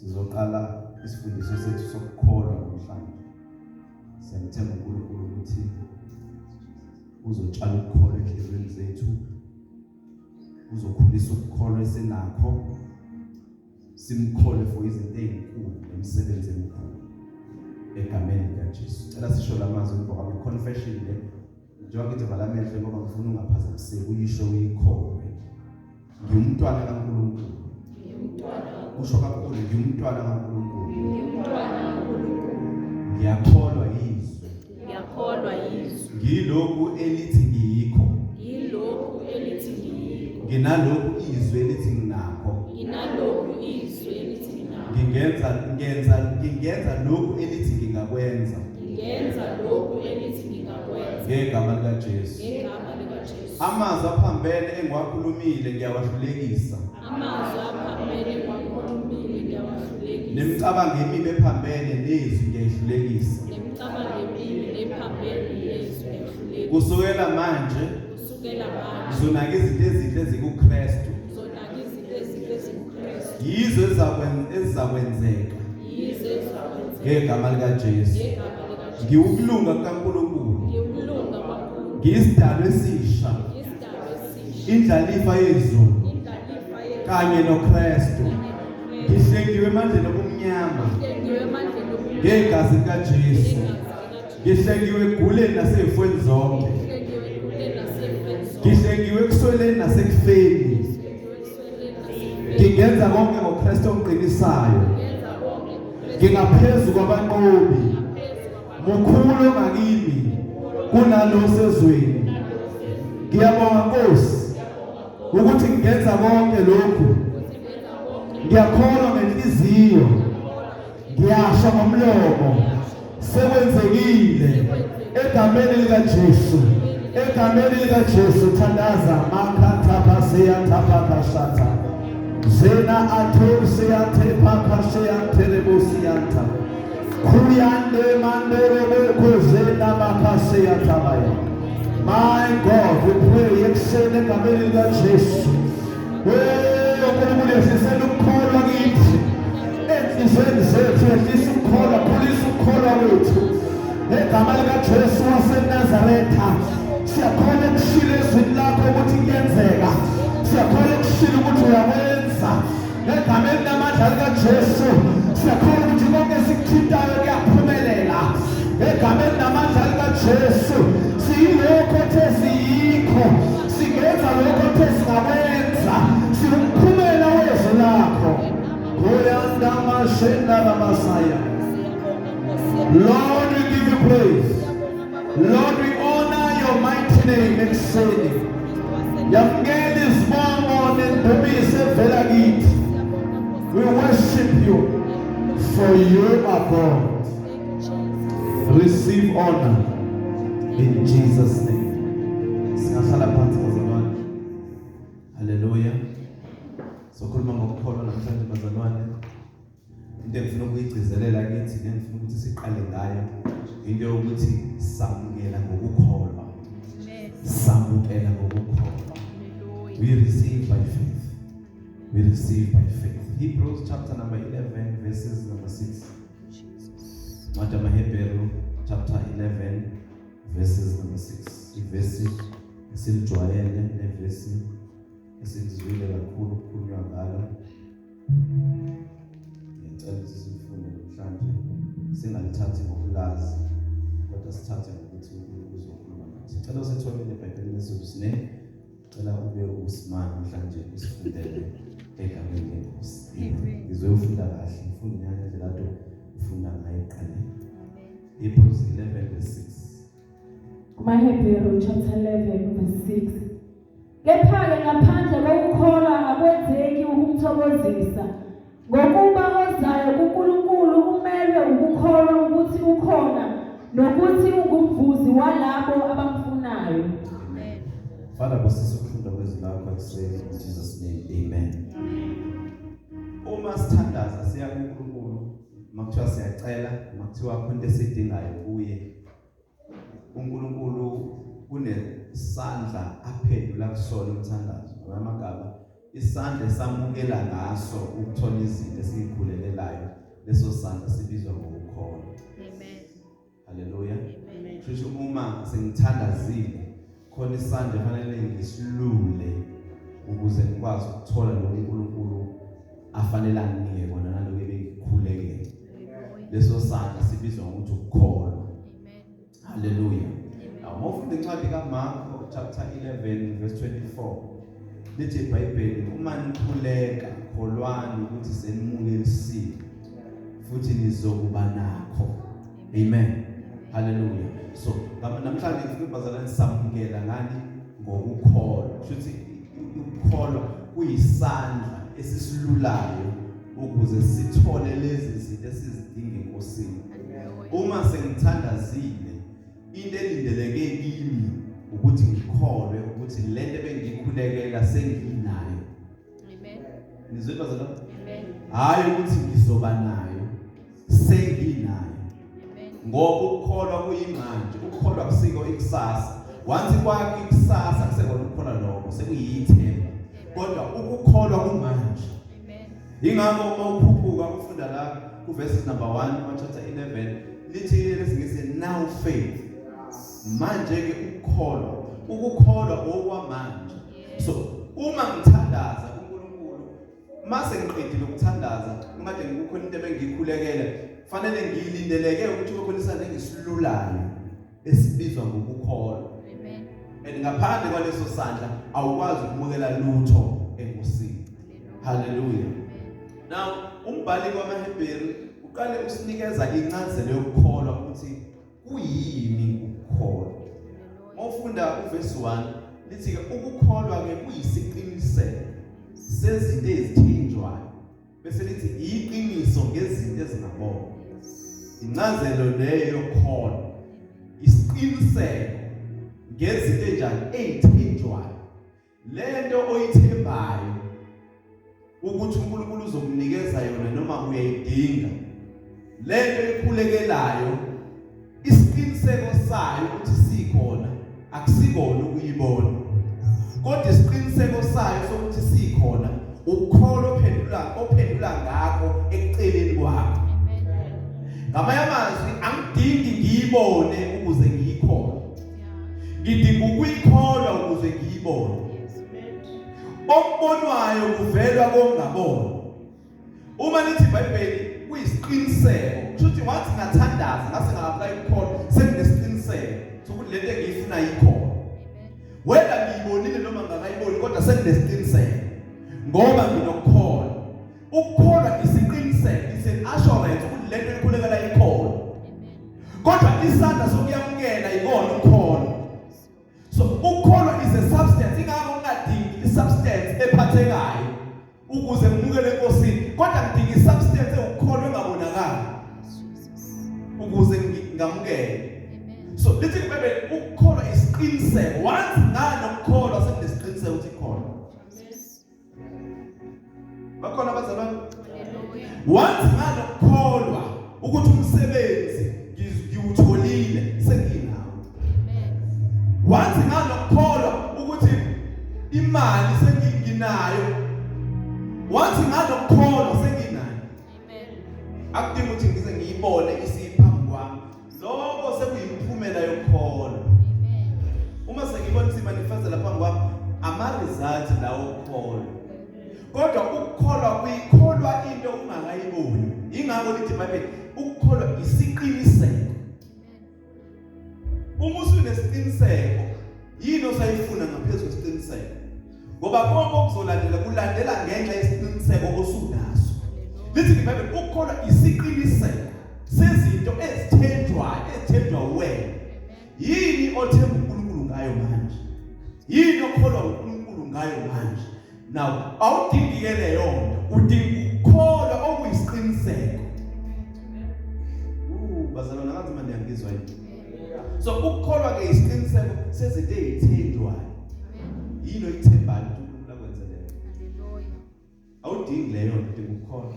Sizoqala isifundiso sethu sokukholwa namhlanje. Siyamthemba uNkulunkulu ukuthi uzotshala ukukholwa enhliziyweni zethu, uzokhulisa ukukholwa esinakho, simkholwe for izinto ezinkulu nemisebenzi emikhulu egameni likaJesu. Cela sisho lamazwi emva kwami, confession le. Njengoba ngithi vala amehlo ngoba ngifuna ungaphazamiseki, uyisho uyikholwe. Ngiwumntwana kaNkulunkulu. Ngiyumntwana. Usho kakhulu, ngiwumntwana kaNkulunkulu. Ngiyumntwana kaNkulunkulu. Ngiyakholwa yizwi. Ngiyakholwa yizwi. Ngilokhu elithi ngiyikho. Ngilokhu elithi ngiyikho. Nginalokhu izwi elithi nginakho. Nginalokhu izwi elithi nginakho. Ngingenza lokhu elithi ngingakwenza. Ngingenza lokhu elithi ngingakwenza. Ngegama likaJesu. Ngegama likaJesu. Amazwi aphambene engiwakhulumile ngiyawahlulekisa. Amazwi aphambene engiwakhulumile ngiyawahlulekisa. Nemicabango emibi ephambene nezwi ngiyayihlulekisa. Nemicabango emibi nephambene nezwi ngiyayihlulekisa. Kusukela manje. Kusukela manje. Ngizonaka izinto ezinhle ezikuKristu. Ngizonaka izinto ezinhle ezikuKristu. Yizo ezizakwenzeka. Yizo ezizakwenzeka. Ngegama likaJesu. Ngegama likaJesu. Ngiwukulunga kukaNkulunkulu. Ngiwukulunga kwaNkulunkulu. Ngiyisidalwa esisha. Ngiyisidalwa esisha. Indlalifa yezulu. Indlalifa yezulu. Kanye noKristu. Ngihlengiwe emandleni obumnyama. Ngihlengiwe emandleni obumnyama. Ngegazi likaJesu. Ngegazi likaJesu. Ngihlengiwe ekuguleni nasezifweni zonke. Ngihlengiwe ekuguleni nasezifweni zonke. Ngihlengiwe ekusweleni nasekufeni. Ngihlengiwe ekusweleni nasekufeni. Ngingenza konke ngoKristu ongiqinisayo. Ngenza konke ngoKristu. Ngingaphezu kwabanqobi. Ngaphezu kwabanqobi. Mukhulu ongakimi kunalo sezweni. Ngiyabonga Nkosi ukuthi ngingenza konke lokhu. Ukuthi ngenza konke. Ngiyakholwa ngenhliziyo. Ngiyasho ngomlomo. Sekwenzekile egameni likaJesu. Egameni likaJesu thandaza makhatha thapakashata. Zena athosia thepakashia terebosianta. Kuyande mandoro kozena makasia tabaya. My God, we pray ekuseni egameni likaJesu. Oh, uNkulunkulu yehlisela ukukholwa kithi. Enhliziyweni zethu yehlisa ukukholwa, khulisa ukukholwa kwethu. Ngegama likaJesu waseNazaretha, siyakholwa ukushila ezwini lakho ukuthi kuyenzeka. Siyakholwa ukushila ukuthi uyakwenza. Egameni lamandla likaJesu, siyakholwa ukuthi konke esikuthintayo kuyaphumelela. Egameni lamandla likaJesu, siyilokho othe siyikho, singenza lokho othe singakwenza, siwumphumela wezwi lakho. Kuyanda mashenda lamasaya. Lord, we give you praise. Lord, we honor your mighty name ekuseni. Yamukela izibongo nendumiso evela kithi. We worship you, for you are God. Receive honor in Jesus' name. Singahlala phansi bazalwane. Hallelujah. Sokhuluma ngokukholwa namhlanje bazalwane. Into engifuna ukuyigcizelela kithi nengifuna ukuthi siqale ngayo into yokuthi samukela ngokukholwa. Samukela ngokukholwa. We receive by faith. We receive by faith. Hebrews chapter number 11 verses number 6. Ncwadi yamaHebheru chapter 11 verses number 6. Ivesi esilijwayele nevesi esilizwile kakhulu kukhulunywa ngalo. Ngiyacela ukuthi sifunde namhlanje singalithathi ngokulazi kodwa sithathe ngokuthi uNkulunkulu uzokhuluma nathi. Cela usitholile eBhayibhelini lesizwe sine. Cela ube usimani namhlanje usifundele egameni lenkosi. Ngizwe ufunda kahle, ufunde nyanya indlela kade ufunda ngayo ekuqaleni. Hebrews 11 verse 6. KumaHebheru chapter 11 verse 6. Kepha-ke ngaphandle kokukholwa akwenzeki ukumthokozisa, ngokuba ozayo kuNkulunkulu umelwe ukukholwa ukuthi ukhona nokuthi ungumvuzi walabo abamfunayo. Amen. Father, busisa ukufunda kwezwi lakho ekuseni in Jesus name. Amen. Uma sithandaza siya kuNkulunkulu, makuthiwa siyacela, makuthiwa khona into esidingayo kuye. uNkulunkulu kunesandla aphendula kusona umthandazo. Ngamagama isandla esamukela ngaso ukuthola izinto esizikhulelelayo. Leso sandla sibizwa ngokukholwa. Amen. Haleluya. Amen. Kusho uma sengithandazile khona isandla fanele ngisilule ukuze ngikwazi ukuthola lokho uNkulunkulu afanele anginike kona naloko ebengikukhulekela. Hallelujah. Leso sandla sibizwa ngokuthi ukukholwa. Amen. Haleluya. Amen. Now mawufunda incwadi kaMarko chapter 11 verse 24 lithi iBhayibheli uma nikhuleka kholwani ukuthi senimukelisiwe futhi nizokuba nakho. Amen. Haleluya. So namhlanje ngifuna bazalwane samukela ngani ngokukholwa. Kusho ukuthi ukukholwa kuyisandla esisilulayo ukuze sithole lezi zinto esizidinga eNkosini. Hallelujah. Uma sengithandazile into elindeleke kimi ukuthi ngikholwe ukuthi lento ebengikhulekela senginayo. Amen. Nizwe bazalwane? Amen. Hayi ukuthi ngizoba nayo, senginayo. Amen. Ngoba ukukholwa kuyimanje, ukukholwa kusiko ikusasa. Once kwakho ikusasa kusekona ukukholwa lokho, sekuyithemba. Kodwa ukukholwa kumanje. Amen. Ingakho uma ukhuphuka ufunda la ku verses number 1 ku chapter 11 lithi lesingisi now faith. Manje ke ukukholwa, ukukholwa okwamanje. So uma ngithandaza kuNkulunkulu mase ngiqedile ukuthandaza uma kade ngikukhona into ebengikhulekele fanele ngiyilindeleke ukuthi kube khona isandla engisilulayo esibizwa ngokukholwa. Amen. And ngaphandle kwaleso sandla awukwazi ukumukela lutho eNkosini. Hallelujah. Hallelujah. Now umbhali kwamaHebheru uqale usinikeza incazelo yokukholwa ukuthi kuyini ukukholwa. Hallelujah. Mawufunda uverse 1 lithi ke ukukholwa ke kuyisiqiniseko sezinto ezithenjwayo bese lithi iqiniso ngezinto ezingabonwa. Incazelo leyo yokukholwa isiqiniseko ngezinto enjani ezithenjwayo. Lento oyithembayo ukuthi uNkulunkulu uzokunikeza yona noma uyayidinga. Lento ekhulekelayo isiqiniseko sayo ukuthi sikhona akusikona ukuyibona. Kodwa isiqiniseko sayo sokuthi sikhona ukukholwa ophendula ngakho ekuceleni kwakho. Amen. Ngamanye amazwi angidingi ngiyibone ukuze ngiyikholwe. Yeah. Ngidinga ukuyikholwa ukuze ngiyibone. Yes. Okubonwayo kuvelwa kongabona. Uma lithi iBhayibheli kuyisiqiniseko, kusho ukuthi once ngathandaza ngase nga-apply ukukholwa senginesiqiniseko sokuthi lento engiyifuna ikhona. Amen. Whether ngiyibonile noma ngingakayiboni kodwa senginesiqiniseko ngoba nginokukholwa. Ukukholwa isiqiniseko, it's an assurance ukuthi lento ekhulekela ikhona. Amen. Kodwa isandla sokuyamukela ikona ukukholwa. So ukukholwa is a substance, ingakho ungadingi isubstance ephathekayo ukuze ngimukele eNkosini, kodwa ngidinga isubstance ewukukholwa engabonakali Jesus. ukuze ngamukele. Amen. So lithi iBhayibheli ukukholwa isiqiniseko. Once nganokukholwa senginesiqiniseko ukuthi ikhona. Jesus. Bakhona abazalwane? Hallelujah. Once nganokukholwa ukuthi umsebenzi ngiwutholile senginawo. Amen. Once nganokukholwa ukuthi imali senginayo. Once nganokukholwa senginayo. Amen. Akudingi ukuthi ngize ngiyibone isiphambi kwami. Lokho sekuyimphumela yokukholwa. Amen. Uma sengibona isimanifesta lapha kwami ama results lawo okukholwa. Kodwa ukukholwa kuyikholwa into ungakayiboni. Ingakho lithi iBhayibheli ukukholwa isiqiniseko. Amen. Uma usunesiqiniseko yini osayifuna ngaphezulu kwesiqiniseko? Ngoba konke okuzolandela kulandela ngenxa yesiqiniseko osunaso. Hallelujah. Lithi iBhayibheli ukukholwa isiqiniseko sezinto ezithenjwayo, ezithenjwa wena. Amen. Yini othemba uNkulunkulu ngayo manje? Yini okholwa uNkulunkulu ngayo manje? Now, awudingi ke leyo nto, udinga ukukholwa okuyisiqiniseko. Bazalwane ngathi manje ngiyangizwa yini? Amen. So ukukholwa ke isiqiniseko sezinto ezithenjwayo. Amen. Yini oyithembayo ukuthi uNkulunkulu akwenzele? Hallelujah. Awudingi leyo nto, udinga ukukholwa.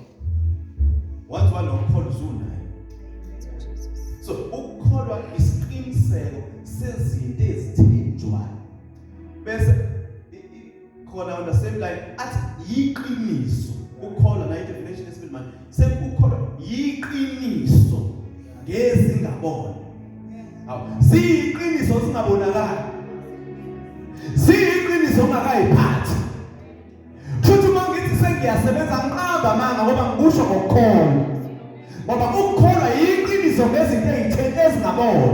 Once wanokukholwa usunayo. Thank you, Jesus. So ukukholwa isiqiniseko sezinto ezithenjwayo. Bese khona on the same line athi yiqiniso. Ukukholwa na definition esibili manje. Sekukholwa yiqiniso. Yiqiniso ngezingabona. Awu, siyiqiniso singabonakali. Siyiqiniso ongakayiphathi. Futhi uma ngithi sengiyasebenza ngiqamba amanga ngoba ngikusho ngokukholwa. Ngoba ukukholwa yiqiniso ngezinto ezitheni ezingabonwa.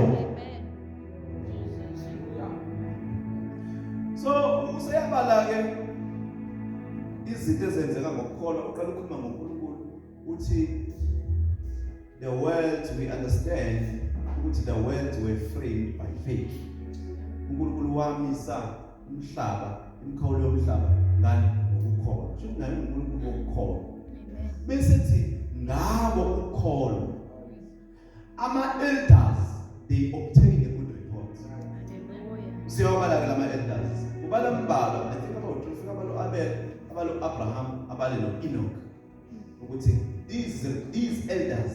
So useyabala ke izinto ezenzeka ngokukholwa uqala ukukhuluma ngoNkulunkulu uthi the world we understand ukuthi the world were framed by faith. uNkulunkulu wamisa umhlaba imikhawulo yomhlaba ngani ngokukholwa. Shuthi naye uNkulunkulu wokukholwa. Bese thi ngabo ukukholwa ama elders they obtain a good report. Siyawabala ke lama elders. Ubala mbalwa I think about ufika abalo Abel, abalo Abraham, abale no Enoch. Ukuthi these elders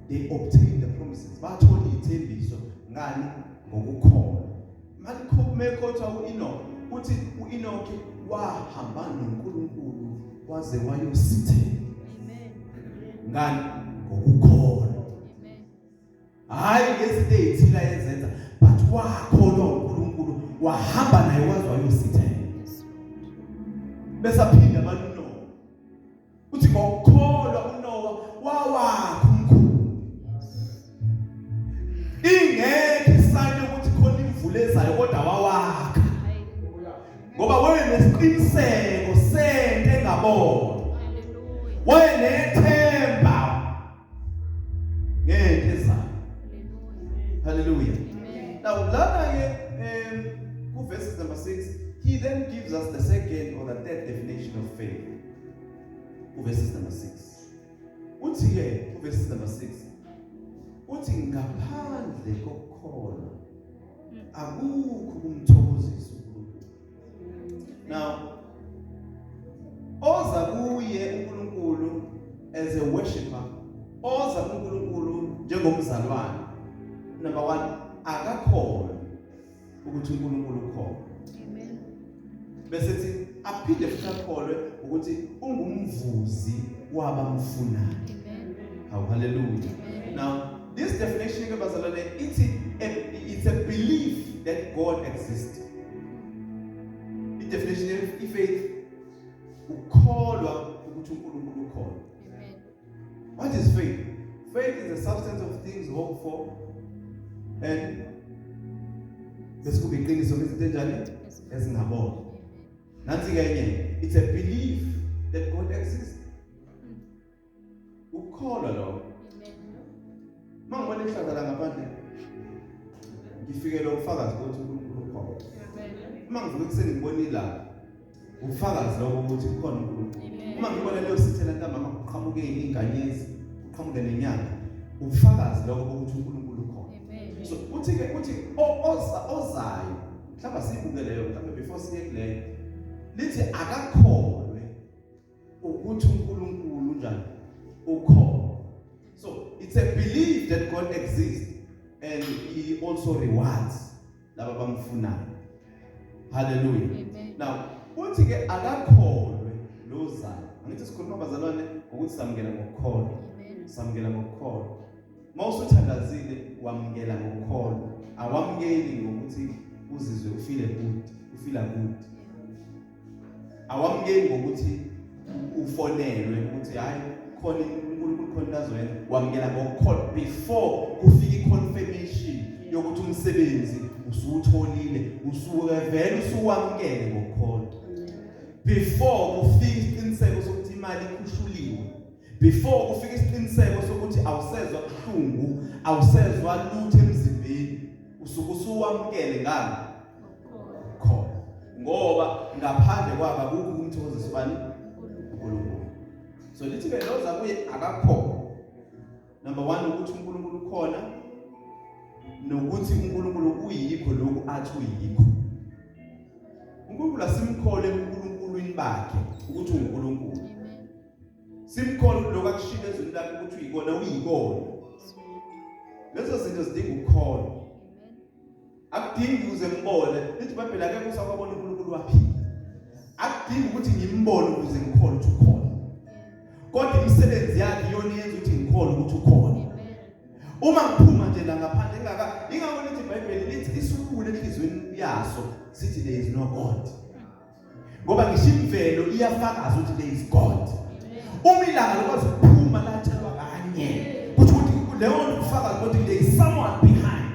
they obtain the promises. Bathola izithembiso ngani ngokukholwa. Malikhomekhothwa uEnoch uthi uEnoch wahamba noNkulunkulu waze wayosithela. Amen. Ngani ngokukholwa. Amen. Hayi ngezinto ezithile ayezenza but wakholwa uNkulunkulu wahamba naye waze wayosithela. Yes, Lord. Bese aphinda abantu uNoah. Uthi ngokukholwa uNoah wawakha umkhumbi. Ingekho isayini yokuthi khona imvula ezayo kodwa wawakha. Ngoba wayenesiqiniseko sento engabona. Hallelujah. Wayenethemba ngento ezayo. Hallelujah. Hallelujah. Amen. Now lana ke ku verses number 6 he then gives us the second or the third definition of faith. Ku verses number 6. Uthi ke ku verses number 6 uthi ngaphandle kokukholwa akukho ukumthokozisa uNkulunkulu. Now oza kuye uNkulunkulu as a worshipper, oza kuNkulunkulu njengomzalwane, number 1 akakholwa ukuthi uNkulunkulu ukhona. Amen. Bese thi aphinde futhi akholwe ukuthi ungumvuzi wabamfunayo. Amen. How hallelujah. Amen. Now this definition ke bazalwane ithi it's a belief that God exists. I definition ye faith ukukholwa ukuthi uNkulunkulu ukhona. Amen. What is faith? Faith is the substance of things hoped for and bese kube iqiniso ngezinto enjani ezingabonwa. Nansi ke enye, it's a belief that God exists. Ukukholwa lokho. Amen. Mangibona ihlaza la ngaphandle ngifikele ubufakazi ukuthi uNkulunkulu ukhona. Amen. Uma ngivuka ekuseni ngibona ilanga, ubufakazi lokho ukuthi kukhona uNkulunkulu. Amen. Uma ngibona leyo sithela ntambama kuqhamuke inkanyezi, kuqhamuke nenyanga, ubufakazi lokho ukuthi uNkulunkulu ukhona. Amen. So uthi ke uthi ozayo mhlawumbe sibuke leyo mhlawumbe before siye kuleyo lithi akakholwe ukuthi uNkulunkulu unjani ukhona. So it's a belief that God exists and he also rewards laba bamfunayo. Hallelujah. Amen. Now uthi ke akakholwe lozayo. Angithi sikhuluma bazalwane ngokuthi samukela ngokukholwa. Amen. Samukela ngokukholwa. Mawusuthandazile wamukela ngokukholwa. Awamukeli ngokuthi uzizwe ufile good, ufila good. Awamukeli ngokuthi ufonelwe ukuthi hayi khona uNkulunkulu khona into azoyenza. Wamukela ngokukholwa before kufika iconfirmation yokuthi umsebenzi usuwutholile, usuke vele usuwamukele ngokukholwa. Before kufika isiqiniseko sokuthi imali ikhushuliwe, before kufika isiqiniseko sokuthi awusezwa buhlungu, awusezwa lutho emzimbeni, usuke usuwamukele ngani khona. Ngoba ngaphandle kwabo akukho ukumthokozisa ubani uNkulunkulu. So lithi ke loza kuye akakhona. Number 1 ukuthi uNkulunkulu ukhona nokuthi uNkulunkulu uyikho lokhu athi uyikho. uNkulunkulu asimkhole uNkulunkulwini bakhe ukuthi uNkulunkulu. Amen. Simkhole lokhu akushilo ezwini lakhe ukuthi uyikona uyikona. Lezo zinto zidinga ukukholwa. Amen. Akudingi uze ngibone. Lithi iBhayibheli akekho usakubona uNkulunkulu waphila. Akudingi ukuthi ngimbone ukuze ngikholwe ukuthi ukhona. Kodwa imisebenzi yakhe iyona yenza ukuthi ngikholwe ukuthi Uma ngiphuma nje la ngaphandle ngaka ingakho lithi iBhayibheli lithi isukhule enhlizweni yaso sithi there is no God. Ngoba ngisho imvelo iyafakaza ukuthi there is God. Uma ilanga likwazi ukuphuma latshelwa kanye kusho ukuthi leyo nto ufakaza ukuthi there is someone behind.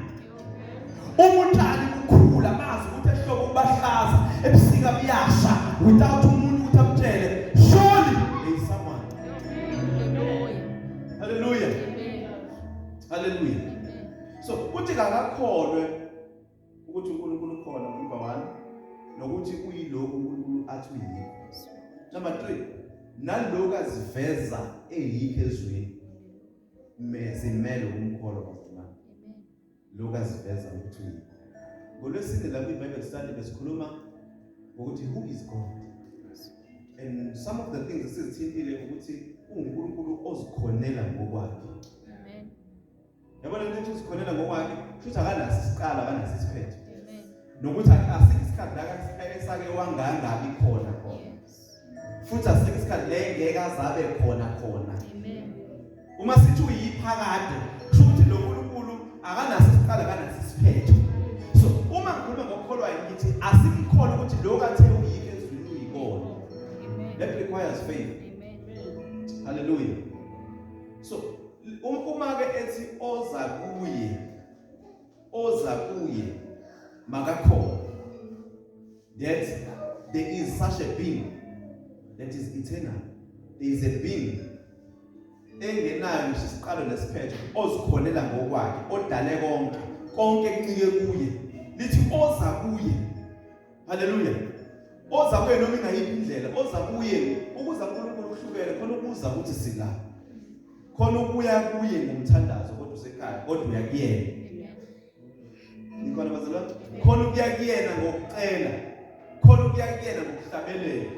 Uma utshani bukhula bazi ukuthi ehlobo kubahlaza ebusika buyasha without umuntu ukuthi amtshele surely there is someone. Hallelujah. Hallelujah. So kuthi kakakholwe ukuthi uNkulunkulu ukhona number 1 nokuthi uyilokhu uNkulunkulu athi uyikho. Number 3 nalokhu aziveza eyikho ezweni simele ukumkholwa bazalwane. Lokhu aziveza ukuthi uyikho. NgoLwesine la kwi-Bible study besikhuluma ngokuthi who is God? And some of the things esizithintile ukuthi uNkulunkulu ozikhonela ngokwakhe. Amen. Yabona lento ethi uzikhonela ngokwakhe, kusho akanaso isiqalo, akanaso isiphetho. Amen. Nokuthi asikho isikhathi la esake wangangabi khona khona. Yes. Futhi asikho isikhathi le ngeke azabe khona khona. Amen. Uma sithi uyiphakade, kusho ukuthi lo nkulunkulu akanaso isiqalo, akanaso isiphetho. So uma ngikhuluma ngokukholwa ngithi asimkhole ukuthi lo kathe uyikho ezulwini uyikona. Amen. That requires faith. Amen. Hallelujah. So uma ke ethi oza kuye oza kuye makakholwe that there is such a being that is eternal. There is a being engenayo ngisho isiqalo nesiphetho ozikhonela ngokwakhe odale konke konke kuncike kuye lithi oza kuye. Haleluya. Oza kuye noma ingayiphi indlela, oza kuye ukuza kuNkulunkulu kuhlukene khona ukuza ukuthi sila. Khona ukuya kuye ngomthandazo kodwa usekhaya kodwa uya kuyena. Nikhona bazalwane? Khona ukuya kuyena ngokucela. Khona ukuya kuyena ngokuhlabelela.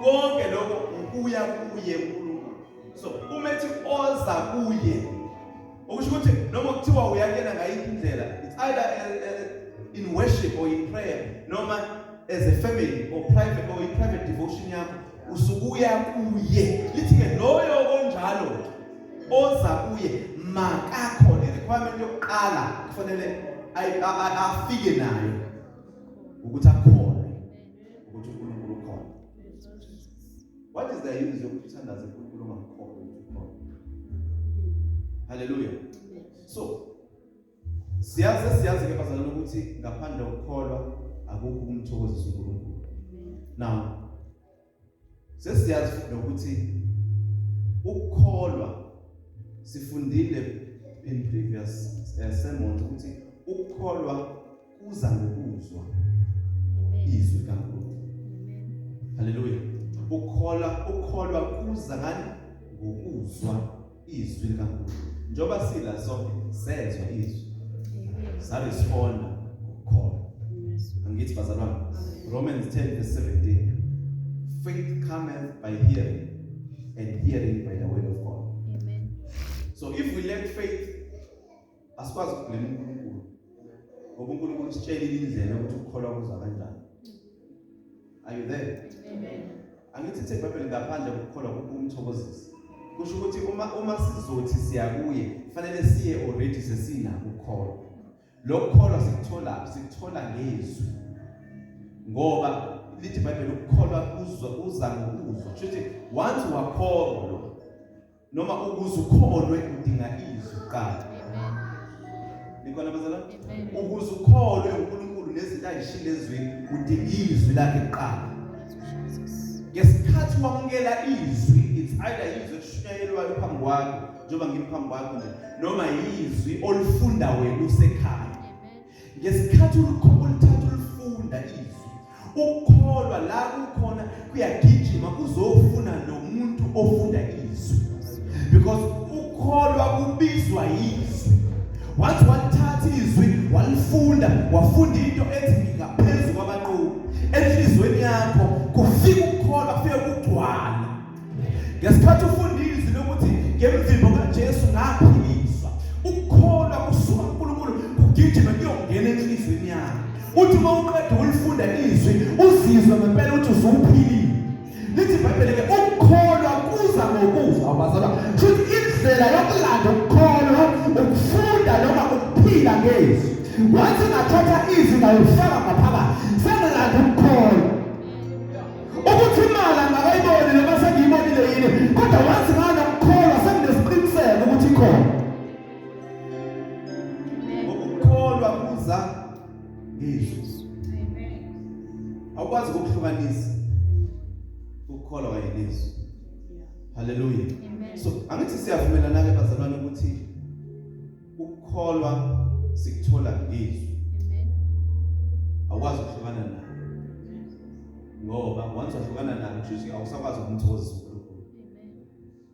Konke lokho ukuya kuye uNkulunkulu. So uma ethi oza kuye okusho ukuthi noma kuthiwa uya kuyena ngayiphi indlela, it's either in worship or in prayer noma as a family or private or in private devotion yakho usukuya kuye. Lithi ke loyo onjalo oza kuye makakhona i-requirement yokuqala kufanele afike nayo ukuthi akholwe ukuthi uNkulunkulu ukhona. What is the use yokuthi uthandaze uNkulunkulu ungamkholwa ukuthi ukhona? Hallelujah. So siyazi ke bazalwane ukuthi ngaphandle kokukholwa akukho ukumthokozisa uNkulunkulu. Now sesiyazi futhi nokuthi ukukholwa sifundile in previous sermons ukuthi ukukholwa kuza ngokuzwa izwi kaNkulunkulu. Haleluya. Ukukholwa kuza ngani? Ngokuzwa izwi likaNkulunkulu. Njengoba sila sonke sezwa izwi. Saresponda ngokukholwa. Angithi bazalwane. Romans 10 verse 17. Faith cometh by hearing, and hearing by the word of God. Amen. So if we lack faith, asikwazi ukublame uNkulunkulu. Ngoba uNkulunkulu usitshelile indlela yokuthi ukukholwa kuza kanjani. Are you there? Amen. Angithi ithi iBhayibheli ngaphandle kokukholwa kukumthokozisa. Kusho ukuthi uma sizothi siya kuye, kufanele siye already sesinako ukukholwa. Lokukholwa sikuthola sikuthola ngezwi. Ngoba lithi iBhayibheli ukukholwa kuzwa kuza ngokuzwa. Kusho ukuthi once wakholwa noma ukuze ukholwe udinga izwi kuqala. Amen. Nikhona bazalwane? Amen. Ukuze ukholwe uNkulunkulu nezinto ayishilo ezwini udinga izwi lakhe kuqala. Ngesikhathi wamukela izwi, it's either izwi elishunyayelwayo phambi kwakho, njengoba ngimi phambi kwakho nje, noma izwi olifunda wena usekhaya. Ngesikhathi ulithatha ulifunda izwi, ukukholwa la kukhona kuyagijima kuzofuna lo muntu ofunda izwi. Because ukukholwa kubizwa yizwi. Once walithatha izwi, walifunda, wafunda into ethi ngingaphezu kwabanqobi. Enhlizweni yakho kufika ukukholwa, kufike kugcwala. Ngesikhathi ufunda izwi lokuthi ngemvimbo kaJesu ngaphiliswa, ukukholwa kusuka kuNkulunkulu kugijima kuyongena enhlizweni yakho. Uthi uma uqeda ukulifunda izwi, uzizwe ngempela ukuthi usuphilile. Lithi iBhayibheli ke ukukholwa kuza ngokuzwa, bazalwa. Futhi indlela yokulanda ukukholwa ukufunda Ukufunda noma ukuphila ngezwi. Once ngathatha izwi ngayofaka ngaphakathi, sengilanda ukukholwa. Ukuthi imali angakayiboni noma sengiyibonile yini, kodwa once nganokukholwa senginesiqiniseko ukuthi ikhona. Ngokukholwa kuza ngezwi. Awukwazi ukuhlukanisa ukukholwa kanye nezwi. Haleluya. So angithi siyavumelana ke bazalwane ukuthi ukukholwa sikuthola ngezwi. Awukwazi ukuhlukana nalo. Ngoba once wahlukana nalo kusho ukuthi awusakwazi ukumthokozisa uNkulunkulu.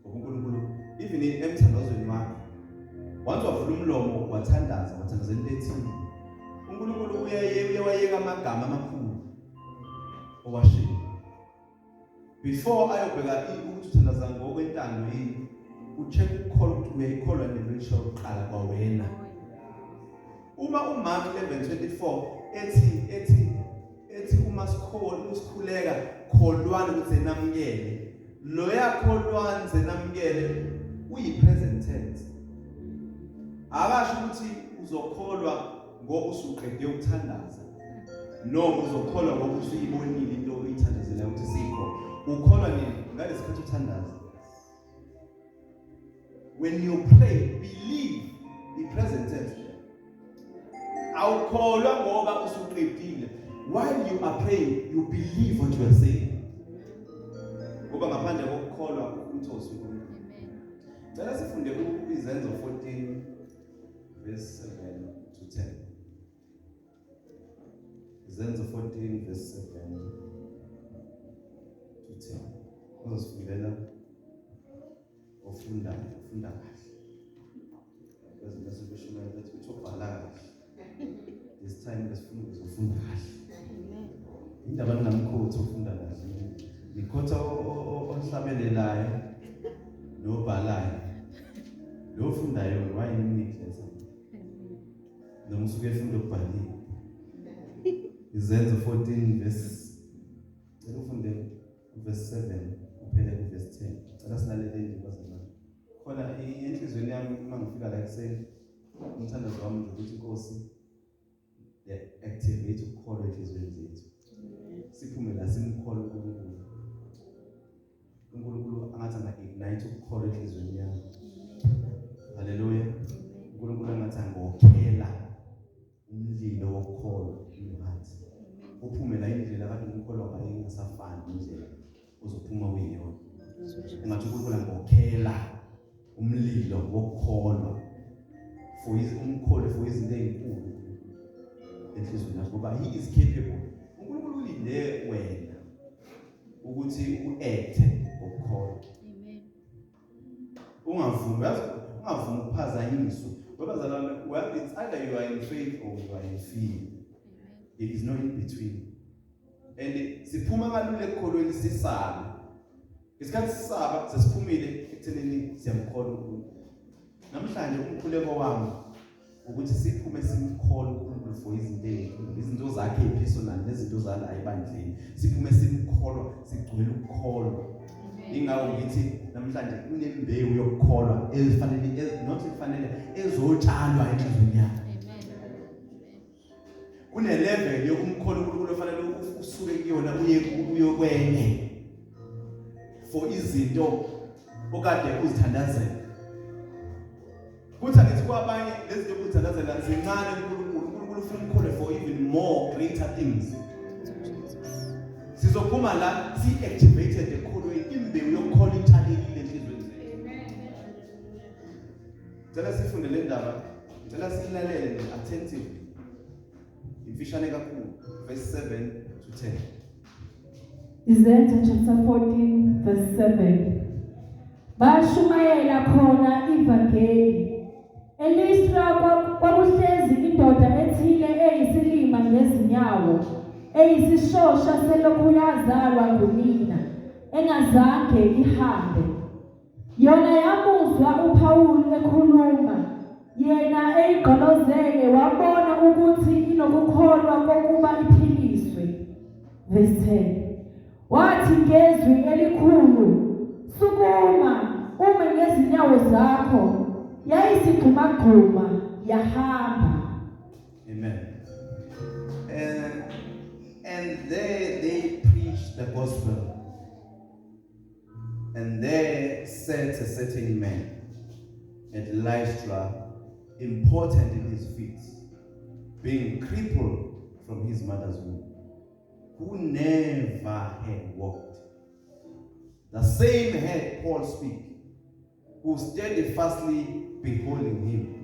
Ngoba uNkulunkulu even emthandazweni wakho once wavula umlomo wathandaza wathandaza into ethile uNkulunkulu uyaye uyawayeka amagama amakhulu owashiwo before ayobheka ukuthi uthandaza ngokwentando yini ucheck ukukholwa ukuthi uyayikholwa lento oyisho kuqala kwawena uma uMark 11:24 ethi ethi ethi uma sikholwa usikhuleka kholwani ukuthi namukele loya kholwani zenamukele uyi present tense akasho ukuthi uzokholwa ngoba usuqede ukuthandaza noma uzokholwa ngoba usuyibonile into oyithandazelayo ukuthi sikho ukholwa nini ngalesikhathi uthandaza when you pray believe the present tense awukholwa ngoba usuqedile while you are praying you believe what you are saying ngoba ngaphandle kokukholwa umthosi uNkulunkulu cela sifunde izenzo 14 verse 7 to 10 Izenzo 14 verse 7 to 10. Uzosifundela ofundayo, ufunda kahle. Because bese beshumayela bethi uthi ubhala kahle. This time besifuna ukuzofunda kahle. Indaba ningamkhothi ofunda kahle. Nikhotha ohlabelelayo nobhalayo. Lo ofundayo why nimnikeza? Noma usuke efunda okubhaliwe. Izenzo 14 verse Cela ufunde verse 7 uphele ku verse 10. Cela silalele nje bazalwane. Khona enhlizweni yami uma ngifika la ekuseni umthandazo wami nje ukuthi inkosi activate ukukholwa enhlizweni zethu. Siphume la simkholwa uNkulunkulu. uNkulunkulu angathi anga-ignite ukukholwa enhliziyweni yami. Haleluya. uNkulunkulu angathi angokhela umlilo wokukholwa in-heart. Uphume la indlela kade umkholwa ngayo ingasafani indlela uzophuma kuyiyona. Engathi uNkulunkulu angokhela umlilo wokukholwa for umkholo for izinto ezinkulu enhliziyweni yakho ngoba he is capable. uNkulunkulu ulinde wena ukuthi uethe ngokukholwa amen ungavumi yazi ungavumi ukuphazanyiswa ngoba zalwane well it's either you are in faith or you are in fear there is no in between and siphuma kalula ekukholweni sisaba isikhathi sisaba sesiphumile ekuthenini siyamkholwa uNkulunkulu namhlanje umkhuleko wami ukuthi siphume simkholwe uNkulunkulu for izinto ezinkulu izinto zakhe personal nezinto zala ebandleni siphume simkholwa sigcwele ukukholwa ingakho ngithi namhlanje kunembewu yokukholwa ezifanele not efanele ezotshalwa enhliziyweni yakho kune level yokumkholwa uNkulunkulu ofanele usuke kuyona uye uyokwenye for izinto okade uzithandazela kuthi angithi kwabanye lezi zinto ukuzithandazela zincane uNkulunkulu uNkulunkulu ufuna umkhole for even more greater things sizophuma la si activated ekholweni imbewu yokukholwa itshalekile enhliziyweni zethu Cela sifunde le ndaba, ngicela silalele nje attentively. Imfishane kakhulu, verse 7 to 10. Izenzo chapter 14 verse 7. Bashumayela khona ivangeli. EListra kwakuhlezi indoda ethile eyisilima ngezinyawo, eyisishosha selokhu yazalwa ngunina, engazange ihambe. Yona yamuzwa uPawulu ekhuluma, yena eyigqolozele wabona ukuthi inokukholwa kokuba iphiliswe. Verse 10. Wathi ngezwi elikhulu, Sukuma, ume ngezinyawo zakho. Yayisigxumagxuma, yahamba. Amen. And there they preached the gospel. And there sat a certain man at Lystra, impotent in his feet, being crippled from his mother's womb, who never had walked. The same heard Paul speak, who steadfastly beholding him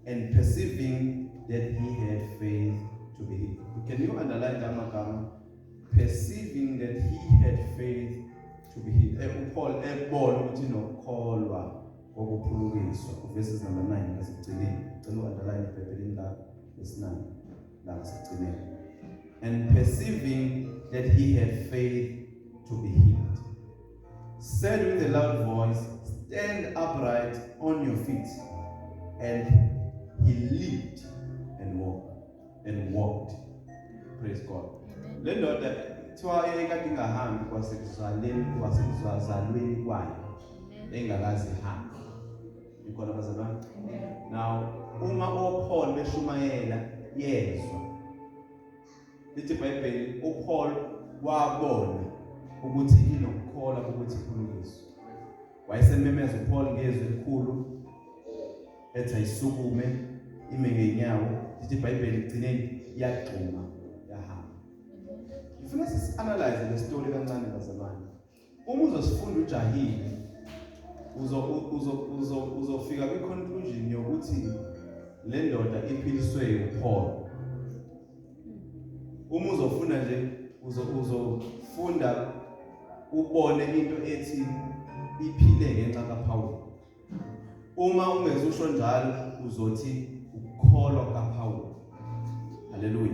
and perceiving that he had faith to be healed. Can you underline that magama? Perceiving that he had faith to be healed. UPaul ebona ukuthi nokukholwa kokuphulukiswa. Verses number 9 ngasekugcineni. Cela u-underline eBhayibhelini lakho verse 9 la ngasekugcineni. And perceiving that he had faith to be healed, said with a loud voice, "Stand upright on your feet." And he leaped and walked. Praise God. Le ndoda kuthiwa ekade ingahambi kwasekuzaleni, kwasekuzalweni kwayo, engakaze ihambe. Ikhona, bazalwane? Now uma oPaul beshumayela, yezwa. Lithi iBhayibheli uPaul wabona ukuthi inokukholwa ukuthi iphulukiswe. Wayesememeza uPaul ngezwi elikhulu ethi ayisukume ime ngezinyawo. Lithi iBhayibheli igcineni yagxuma yahamba. Ngifuna sisi-analyze le story kancane, bazalwane. Uma uzosifunda ujahile, uzofika kwi-conclusion yokuthi le ndoda iphiliswe uPaul. Uma uzofunda nje, uzofunda ubone into ethi iphile ngenxa kaPaul. Uma ungezusho njalo, uzothi ukukholwa kaPaul. Haleluya.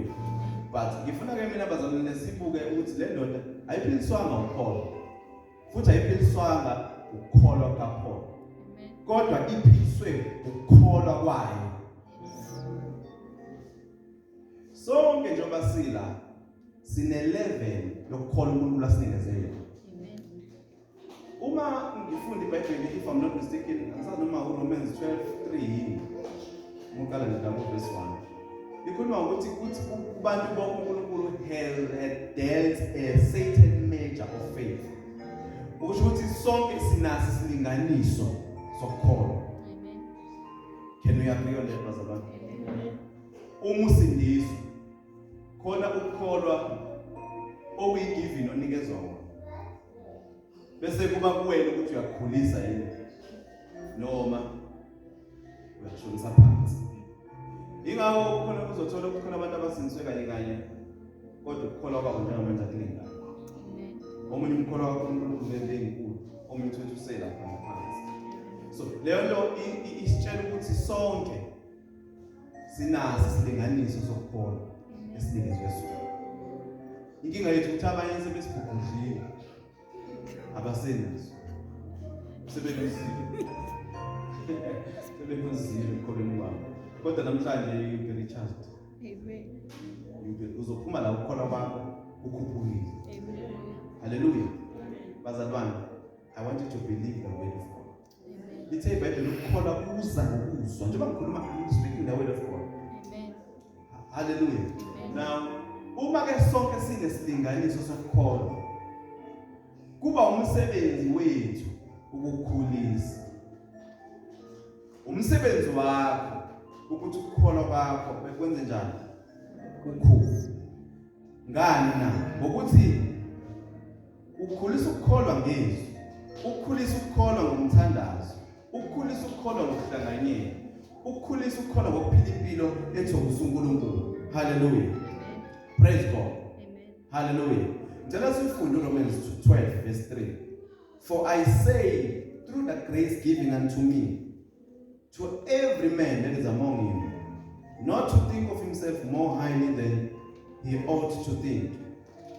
But ngifuna ke mina, bazalwane, sibuke ukuthi le ndoda ayiphiliswanga uPaul, futhi ayiphiliswanga ukukholwa kaPaul, kodwa iphiliswe ukukholwa kwayo. Sonke njengoba sila, sine level yokukholwa uNkulunkulu asinikeze yona. Uma ngifunda iBhayibheli, if I'm not mistaken, angisazi noma uRomans 12:3 yini, uqala nje lapho verse 1, likhuluma ngokuthi kuthi kubantu bonke uNkulunkulu had dealt a certain measure of faith, ukusho ukuthi sonke sinaso isilinganiso sokukholwa. Can we agree on that, bazalwane? Uma usindiswa, khona ukukholwa okuyi-given onikezwa wona, bese kuba kuwena ukuthi uyakukhulisa yini noma uyakushonisa phansi. Ingakho khona uzothola ukuthi khona abantu abasindiswe kanye kanye, kodwa ukukholwa kwabo njengamanje akulingani. Omunye umkholwa wakho uNkulunkulu ngento enkulu, omunye uthi uselapha ngaphansi. So leyo nto isitshela ukuthi sonke sinaso isilinganiso sokukholwa esinikezwe sona. Inkinga yethu ukuthi abanye sebesigugudlile, abasenaso, sebeluzile ekukholweni kwabo. Kodwa namhlanje you be recharged. Amen. Uzophuma la ukukholwa kwakho kukhuphukile. Amen. Haleluya. Bazalwane, I want you to believe the word of God. Amen. Lithe iBhayibheli ukukholwa kuza ngokuzwa. Njengoba ngikhuluma, I'm speaking the word of God. Amen. Haleluya. Amen. Now uma ke sonke sinesilinganiso sokukholwa, kuba umsebenzi wethu ukukhulisa. Umsebenzi wakho ukuthi ukukholwa kwakho bekwenze njani? Kukhulu. Ngani na? Ngokuthi ukhulisa ukukholwa ngezwi, ukukhulisa ukukholwa ngomthandazo, ukukhulisa ukukholwa ngokuhlanganyela, ukukhulisa ukukholwa ngokuphila impilo ethokozisa uNkulunkulu. Hallelujah. Praise God. Amen. Hallelujah. Ngicela sifunde uRomans 12 verse 3. For I say, through the grace given unto me, to every man that is among you, not to think of himself more highly than he ought to think,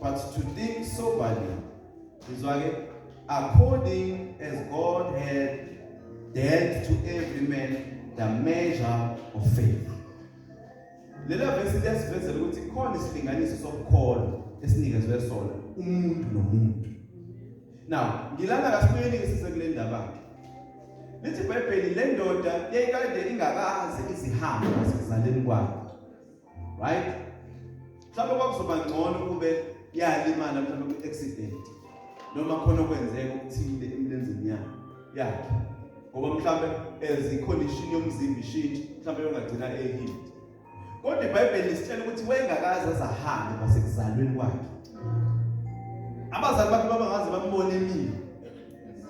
but to think soberly. Izwa ke, according as God had dealt to every man the measure of faith. Lela verse liyasivezela ukuthi khona isilinganiso sokukholwa esinikezwe sona umuntu nomuntu. Now, ngilana kasibuyeni ke size kule ndaba ke. Lithi iBhayibheli le ndoda yayikade ingakaze izihambe ngasekuzaleni kwayo. Right? Mhlawumbe kwakuzoba ngcono kube yalimala mhlawumbe ku-accident noma khona okwenzeka okuthile emlenzeni yakhe. Ngoba mhlawumbe as i-condition yomzimba ishintsha, mhlawumbe yongagcina ehiled. Kodwa iBhayibheli lisitshela ukuthi wayengakaze azahambe kwasekuzalweni kwakhe. Abazali bakhe babangaze bambone emile.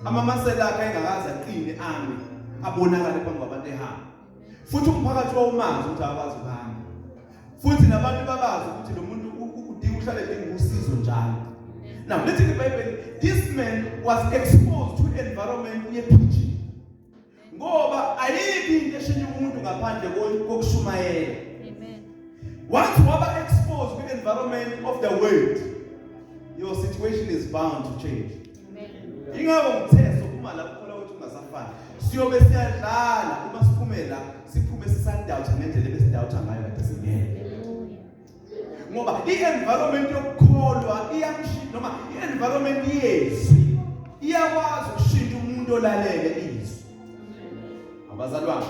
Amamasela akhe ayengakaze aqine ame abonakale phambi kwabantu ehamba. Futhi umphakathi wawumazi ukuthi akwazi ukuhamba. Futhi nabantu babazi ukuthi lo muntu udinga uhlale edinga usizo njalo. Now lithi iBhayibheli this man was exposed to environment ye-preaching. Ngoba ayikho into eshintsha umuntu ngaphandle kokushumayela. Amen. Once waba exposed kwi environment of the world, your situation is bound to change. Amen. Ingakho ngithe sophuma la ukukholwa kwethu kungasafani. Siyobe siyadlala uma siphume la, siphume sisadoubt ngendlela ebesidoubt ngayo kade singena. Hallelujah. Ngoba i-environment yokukholwa iyamshintsha noma i-environment yezwi iyakwazi ukushintsha umuntu olalele izwi. Abazalwane,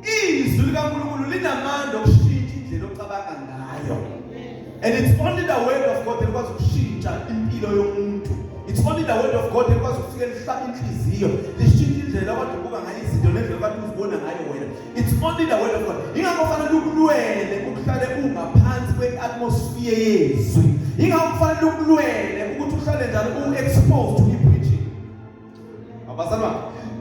izwi likaNkulunkulu linamandla okushintsha indlela ocabanga ngayo. And it's only the word of God elikwazi ukushintsha impilo yomuntu. It's only the word of God elikwazi ukufika lihlaba inhliziyo, lishintshe indlela okade ubuka ngayo izinto nendlela okade uzibona ngayo wena. It's only the word of God. Ingakho kufanele ukulwele ukuhlale ungaphansi kwe-atmosphere yezwi. Ingakho kufanele ukulwele ukuthi uhlale njalo u-exposed to i-preaching. Abazalwane,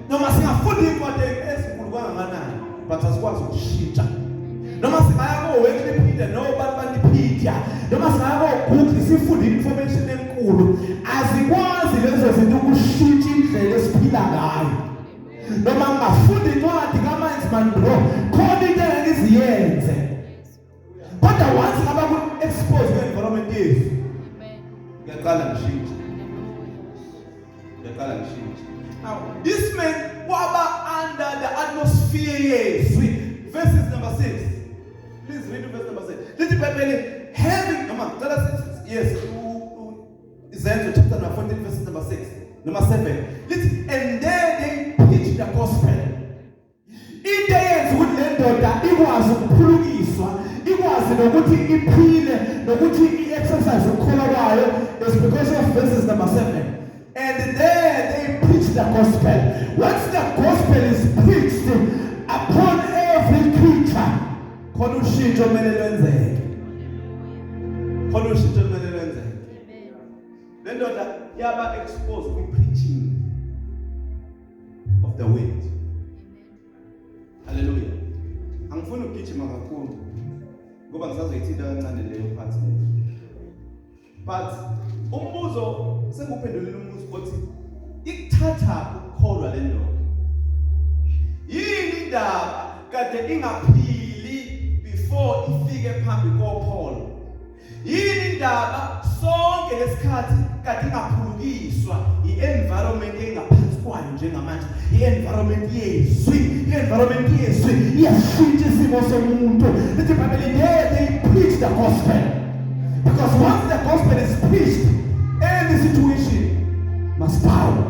noma singafunda iy'ncwadi ezinkulu kangakanani, but asikwazi ukushintsha. Noma singaya ko-Wikipedia nobani banipedia, noma singaya ko-Google sifunde information enkulu, azikwazi lezo zinto ukushintsha indlela esiphila ngayo. Noma ngingafunda incwadi kaMiles Monroe, khona into engeke iziyenze. Kodwa once ngaba ku-expose kwi-environment yethu, Amen. ngiyaqala ngishintshe. Hallelujah. Ngiyaqala ngishintshe. Now, this man waba under the atmosphere yezwi. Verses number 6. Please read verse number 6. Lithi iBhayibheli having noma cela yes Izenzo chapter number 14 verse number 6 number 7. Lithi and there they preach the gospel. Into eyenza ukuthi le ndoda ikwazi ukuphulukiswa, ikwazi nokuthi iphile, nokuthi i-exercise ukukholwa kwayo is because of verses number 7. And there they preach the gospel. Once the gospel is preached upon every creature, Khona ushintsho kumele lwenzeke. Khona ushintsho kumele lwenzeke. Amen. Le ndoda yaba exposed kwi preaching of the word. Hallelujah. Angifuni ukugijima kakhulu ngoba ngisazoyithinta kancane leyo part leyo. But umbuzo senguphendulile umbuzo othi ikuthatha ukukholwa le ndoda. Yini indaba kade ingaphili before ifike phambi koPaul? Yini indaba sonke lesikhathi kade ingaphulukiswa i-environment engaphansi kwayo njengamanje, i-environment yezwi, i-environment yezwi iyashintsha isimo somuntu. Lithi iBhayibheli there they preach the gospel. Because once the gospel is preached, any situation must bow.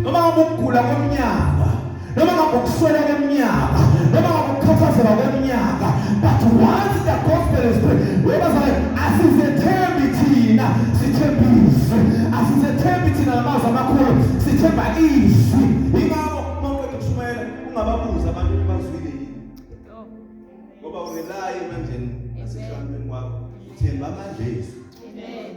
Noma ngabe ukugula kweminyaka, noma ngabe ukuswela kweminyaka, noma ngabe ukukhathazeka kweminyaka, but once the gospel is preached, webazalwane, asizethembi thina, sithemba izwi. Asizethembi thina ngamazwi amakhulu, sithemba izwi. Ingakho uma uqeda ukushumayela ungababuza abantu ukuthi bazwile yini. Oh. Ngoba urelaye emandleni nasekuhlakanipheni kwakho, uthemba amandla ezwi. Amen.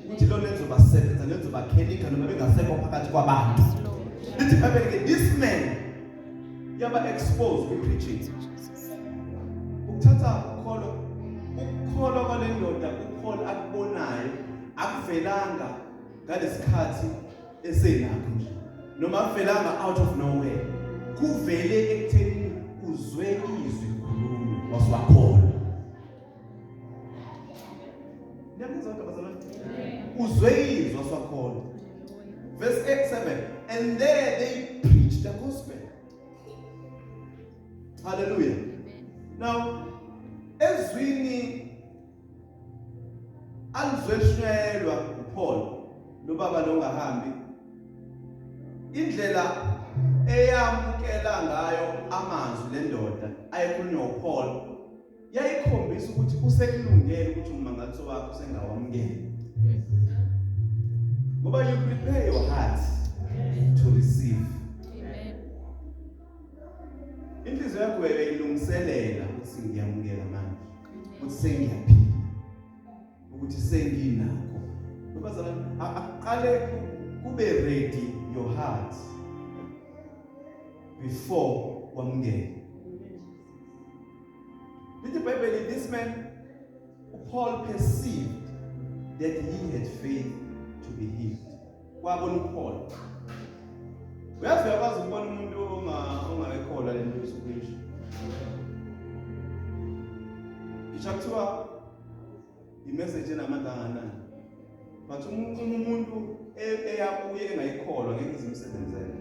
Ukuthi lona elizobasebenza, nelizobakhelikha noma bengasekho phakathi kwabantu. Yes, Lord. Lithi iBhayibheli ke this man yaba exposed kwi preaching. Jesus. Ukuthatha ukukholwa, ukukholwa kwale ndoda uPaul akubonayo akuvelanga ngalesikhathi esenakho nje, noma akuvelanga out of nowhere, kuvele ekutheni uzwe izwi likhulunywa wasiwakholwa. Niyangizwa kodwa bazalwane? Uzwe izwi wasiwakholwa. Verse 8, 7, and there they preach the gospel. Hallelujah. Now ezwini alizweshunyayelwa uPaul lo baba lo ngahambi, Indlela eyamukela ngayo amazwi lendoda ayekhulunywa uPaul yayikhombisa ukuthi usekulungele ukuthi ummangaliso wakhe usengawamukela. Ngoba you prepare your heart to receive. Amen. Inhliziyo yakho uyayilungiselela ukuthi ngiyamukela manje, ukuthi sengiyaphila, ukuthi senginakho. Bazalwane, akuqale kube ready your heart before wamukela. Lithi iBhayibheli, this man uPaul perceived that he had faith to be healed. Kwabona uPaul. Uyazi, uyakwazi ukubona umuntu ongakekholwa lento esukuyisho. Ngisho kuthiwa imessage enamandla anganani. But uma umuntu eyakuye engayikholwa, ngeke izimsebenzele.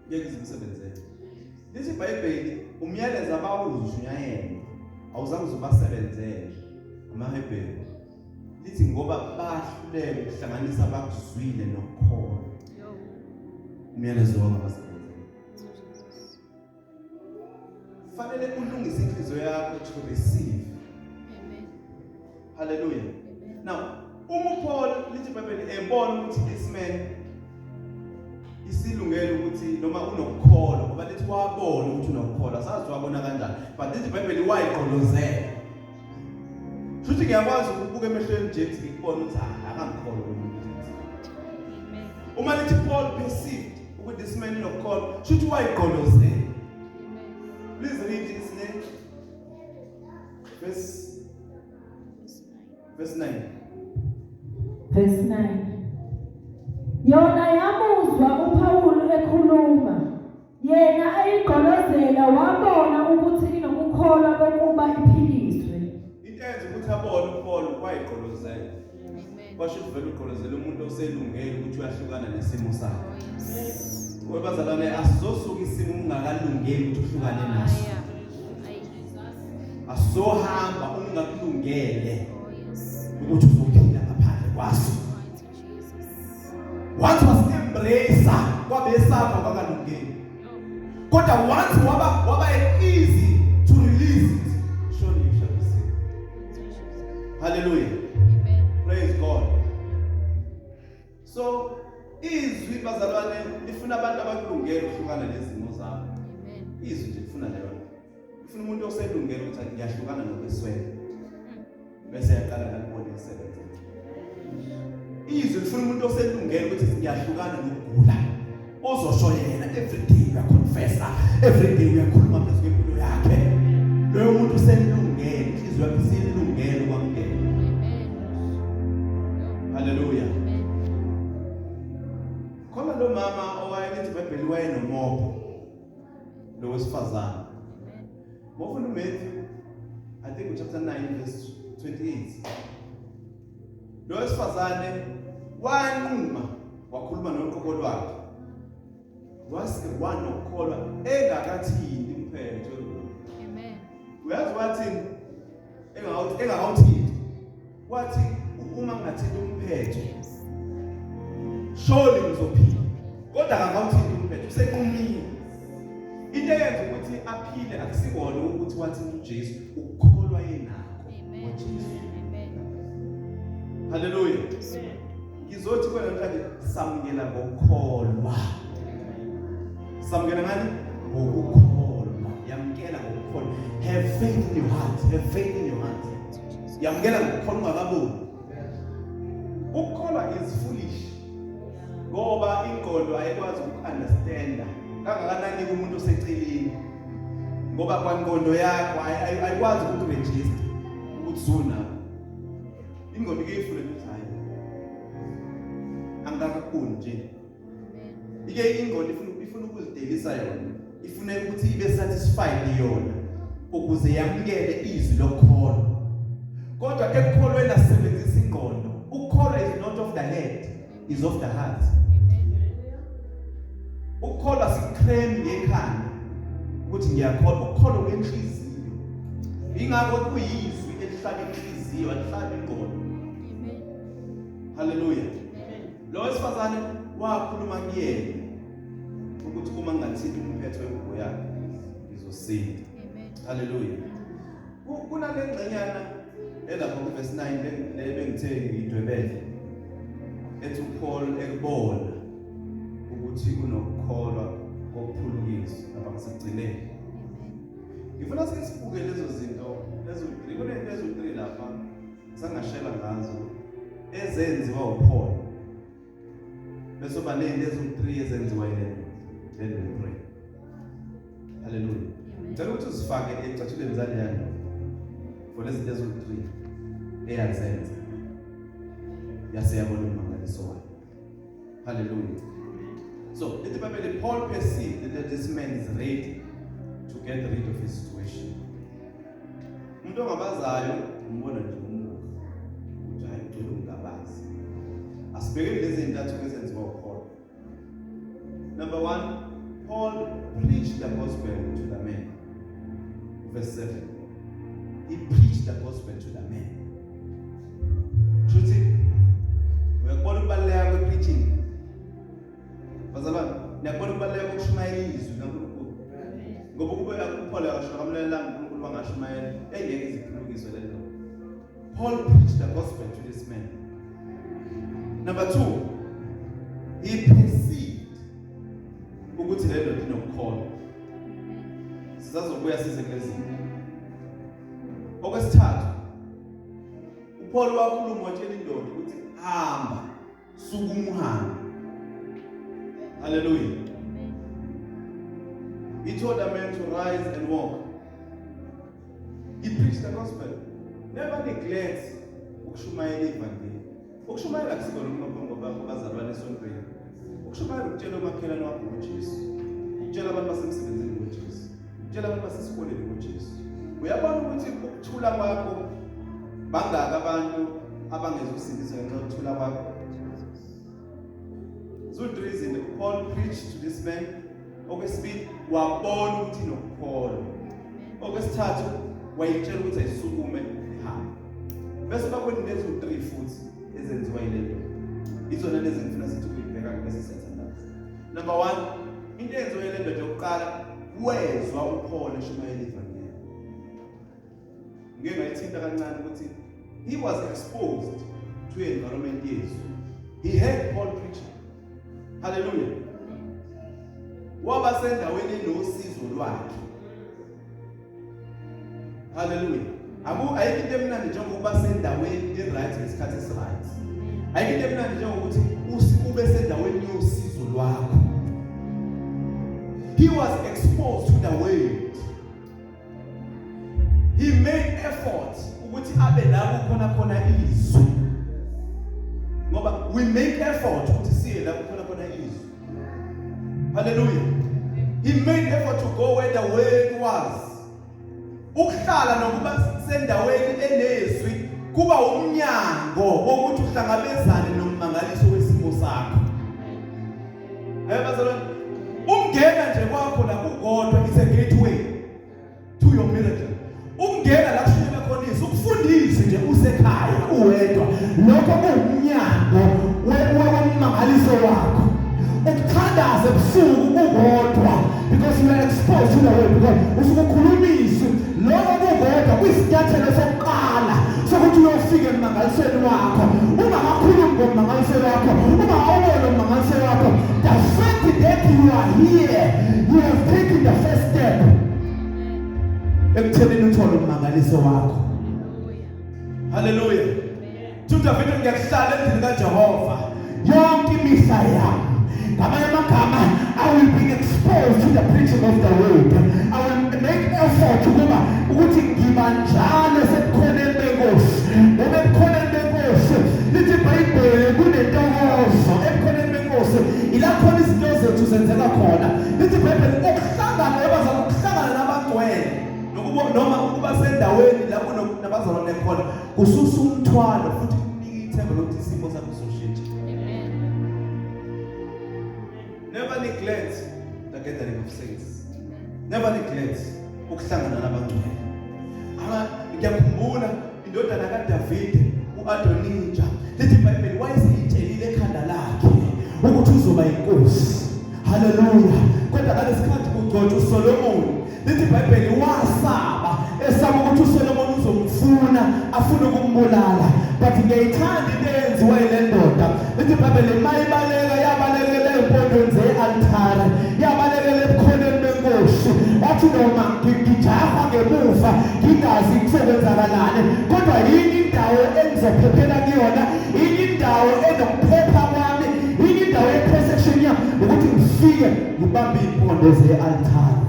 Ngeke izimsebenzele. Lithi iBhayibheli umyalezo abawuzwa ushunyayelwa awuzange uzubasebenzele amaHebheru. Lithi ngoba bahluleke ukuhlanganisa abakuzwile nokukholwa. Umyalezo wangabasebenzele. Fanele ulungise inhliziyo yakho to receive. Amen. Hallelujah. Amen. Now, uma uPaul, lithi iBhayibheli, ebona ukuthi this man isilungele ukuthi noma unokukholwa, ngoba lithi wabona ukuthi unokukholwa, sazi wabona kanjani, but lithi iBhayibheli wayigqolozela. Futhi ngiyakwazi ukubuka emehlweni James ngikubona ukuthi ah, akangikholwa lo muntu. Amen. Uma lithi Paul perceived ukuthi this man unokukholwa, shuthi wayigqolozela. Amen. Please read his name. Verse 9. Verse 9. Yona yamuzwa uPaul ekhuluma. Yena eyigqolozela wabona ukuthi inokukholwa kokuba iphiliswe. Into eyenza ukuthi abone uPaul, wayigqolozela. Amen. Kwasho ukuthi vele ugqolozela umuntu oselungele ukuthi uyahlukana nesimo sakhe. Oh, yes. Webazalwane, asizosuka isimo ungakalungeli ukuthi uhlukane naso. Aya. Ay. Asizohamba ungakulungele Oh, yes. ukuthi uzophila ngaphandle kwaso. Mighty Jesus. Once was embrace kwabe safa kwakalungeli. Oh. Kodwa once waba easy to release it, surely you shall receive. Mighty Jesus. Hallelujah. Amen. Praise God. So izwi, bazalwane, lifuna abantu abakulungele ukuhlukana nezimo zabo. Amen. Izwi nje lifuna leyo nto. Lifuna umuntu oselungele ukuthi ngiyahlukana nokweswela. Bese yaqala ngakubona isebenza. Izwi lifuna umuntu oselungele ukuthi ngiyahlukana nokugula. Ozosho yena every day uyaconfessa, every day uyakhuluma phezu kwempilo yakhe. Loyo muntu uselungele, inhliziyo yakhe isilungele ukwamukela. Amen. Hallelujah. Amen. Khona lo mama owayethi iBhayibheli wayenomopho, lo wesifazane. Amen. Mawufunda uMatthew, I think chapter 9 verse 28. Lo wesifazane wanquma, wakhuluma noqobo lwakhe. Wase wanokukholwa engakathinti umphetho. Amen. Uyazi wathi engakawuthinti. Wathi uma ngingathinta umphetho, surely ngizophila. Kodwa akakawuthinti umphetho, usenqumile. Into eyenza ukuthi aphile akusikona ukuthi wathi uJesu, ukukholwa yenakho Amen. ngoJesu. Amen. Haleluya. Ngizothi kwena namhlanje, samukela ngokukholwa. Samukela ngani? Ngokukholwa. Yamkela ngokukholwa. Have faith in your heart. Have faith in your heart. Yamkela ngokukholwa ungakaboni. Ukukholwa is foolish. Ngoba ingqondo ayikwazi uku-understanda kangakanani umuntu oseceleni. Ngoba kwangqondo yakho ayikwazi ukuthi register ukuthi zona. Ingqondo ke ifune ukuthi hayi, angikakuboni nje. Amen. Ike ingqondo ifuna ukuzidelisa yona, ifune ukuthi ibe satisfied yona ukuze yamukele izwi lokukholwa. Kodwa ekukholweni asebenzisa ingqondo. Ukukholwa is not of the head, is of the heart. Amen. Ukukholwa sikuclaim ngekhanda ukuthi ngiyakholwa. Ukukholwa kwenhliziyo, ingakho kuyizwi elihlala inhliziyo, alihlala ingqondo. Amen. Haleluya. Amen. Lo wesifazane wakhuluma kuyena ukuthi uma ngingathinta umphetho wengubo yakhe ngizosinda. Haleluya. Kunale ngxenyana elapha kuverse 9 le bengithe ngiyidwebele ethi uPaul ekubona ukuthi unokukholwa kokuphulukiswa lapha ngasekugcineni. Ngifuna sike sibuke lezo zinto eziwu-3 kunento eziwu-3 lapha sangashela ngazo ezenziwa uPaul bese uba ney'nto eziwu-3 ezenziwa yile ndoda le ndoda 3. Haleluya. Ngicela ukuthi uzifake ecathulweni zaleya ndoda for lezi zinto eziwu-3 eyazenza yase yabona ummangaliso wayo. Hallelujah. So, lithi iBhayibheli Paul perceived that this man is ready to get rid of his situation. Umuntu ongabazayo umbona nje umuva. Ukuthi hayi ugcwele ukungabazi. Asibhekeni lezi zintathu ezenziwa uPaul. Number 1, Paul preached the gospel to the man. Verse 7. He preached the gospel to the man. Shuthi uyakubona ukubaluleka kwe-preaching. Bazalwane, niyakubona ukubaluleka kokushumayela izwi likaNkulunkulu. Ngoba ukube uPaul akasho akamlalelanga uNkulunkulu wangashumayela, engeke iziphulukiswe le ndoda. Paul preached the gospel to this man. Number 2, he perceived ukuthi le ndoda inokukholwa. Sisazobuya size kulezi. Okwesithathu, uPaul wakhuluma watshela indoda ukuthi hamba, sukuma uhambe. Hallelujah. He told the man to rise and walk. He preached the gospel. Never neglect ukushumayela ivangeli. Ukushumayela akusikona ukunqoba ngoba abazalwane esontweni. Ukushumayela ukutshela umakhelwane wakho ngoJesu. Ukutshela abantu basemsebenzini ngoJesu. Ukutshela abantu basesikoleni ngoJesu. Uyabona ukuthi ukuthula kwakho bangaka abantu abangezusindiswa ngenxa yokuthula kwakho. Two izinto Paul preached to this man. Okwesibili wabona ukuthi inokukholwa. Okwesithathu wayitshela ukuthi ayisukume ihambe. Bese bakhona into eziwu-3 futhi ezenziwa yile ndoda. Izona lezi ngifuna sithi ukuyibheka bese siyathandaza. Number 1, into eyenziwa yile ndoda yokuqala wezwa uPaul eshumayela ivangeli. Ngike ngayithinta kancane ukuthi he was exposed to environment yezwi. He heard Paul preaching. Hallelujah. Waba sendaweni enosizo lwakhe. Hallelujah. Aku ayikho into emnandi njengokuba sendaweni e-right ngesikhathi esi-right. Ayikho into emnandi njengokuthi ube sendaweni yosizo lwakho. He was exposed to the word. He made effort ukuthi abe la kukhona khona izwi. Ngoba we make effort ukuthi siye la kukhona khona izwi. Hallelujah. He made effort to go where the word was. Ukuhlala nokuba sendaweni enezwi kuba umnyango wokuthi uhlangabezane nommangaliso wesimo sakho. Eh bazalwane, ungena nje kwakho la kukodwa it's a gateway to your miracle. Ungena la kushunyelwa khona izwi, ukufundise nje usekhaya uwedwa. Lokho kuwumnyango wommangaliso wakho. Ukuthandaza ebusuku kukodwa because you are exposed to the word because usuke ukhuluma izwi lokho kukodwa kuyisinyathelo sokuqala sokuthi uyofika emmangalisweni wakho ungakakhulumi ngommangaliso wakho ungakawuboni ummangaliso wakho the fact that you are here you have taken the first step ekuthenini uthole ummangaliso wakho. Hallelujah. UDavide ngiyakuhlala endlini kaJehova yonke imihla yami. Ngamanye amagama, I will be exposed to the preaching of the word. I will make effort ukuba ukuthi ngiba njalo sebukhoneni benkosi. Ngoba ebukhoneni benkosi lithi iBhayibheli kunentokozo. Ebukhoneni benkosi ila khona izinto zethu zenzeka khona. Lithi iBhayibheli ukuhlangana yabazalwane ukuhlangana nabangcwele nokuba noma ukuba sendaweni lapho nabazalwane khona kususa umthwalo futhi kunika ithemba lokuthi isimo sakho sizoshintsha. Amen. Never neglect the gathering of saints. Never neglect ukuhlangana nabangcwele. Ngiyakhumbula indodana kaDavide uAdonija lithi iBhayibheli wayeseyitshelile ekhanda lakhe Ukuthi uzoba inkosi. Haleluya. Kodwa ngalesikhathi kugcotshwa uSolomon, lithi iBhayibheli wasaba esaba ukuthi uSolomon uzomfuna afune ukumbulala. But ngiyayithanda into eyenziwa yile ndoda. Lithi iBhayibheli mayibaleka yabalekela empondweni ze-altare, yabalekela ebukhoneni benkosi. Wathi noma ngijahwa ngemuva ngingazi kuzokwenzakalani, kodwa yini indawo engizophephela kuyona, yini indawo enokuphepha kwami, yini indawo ye-protection yami, ukuthi ngifike ngibambe iy'mpondo ze-altare.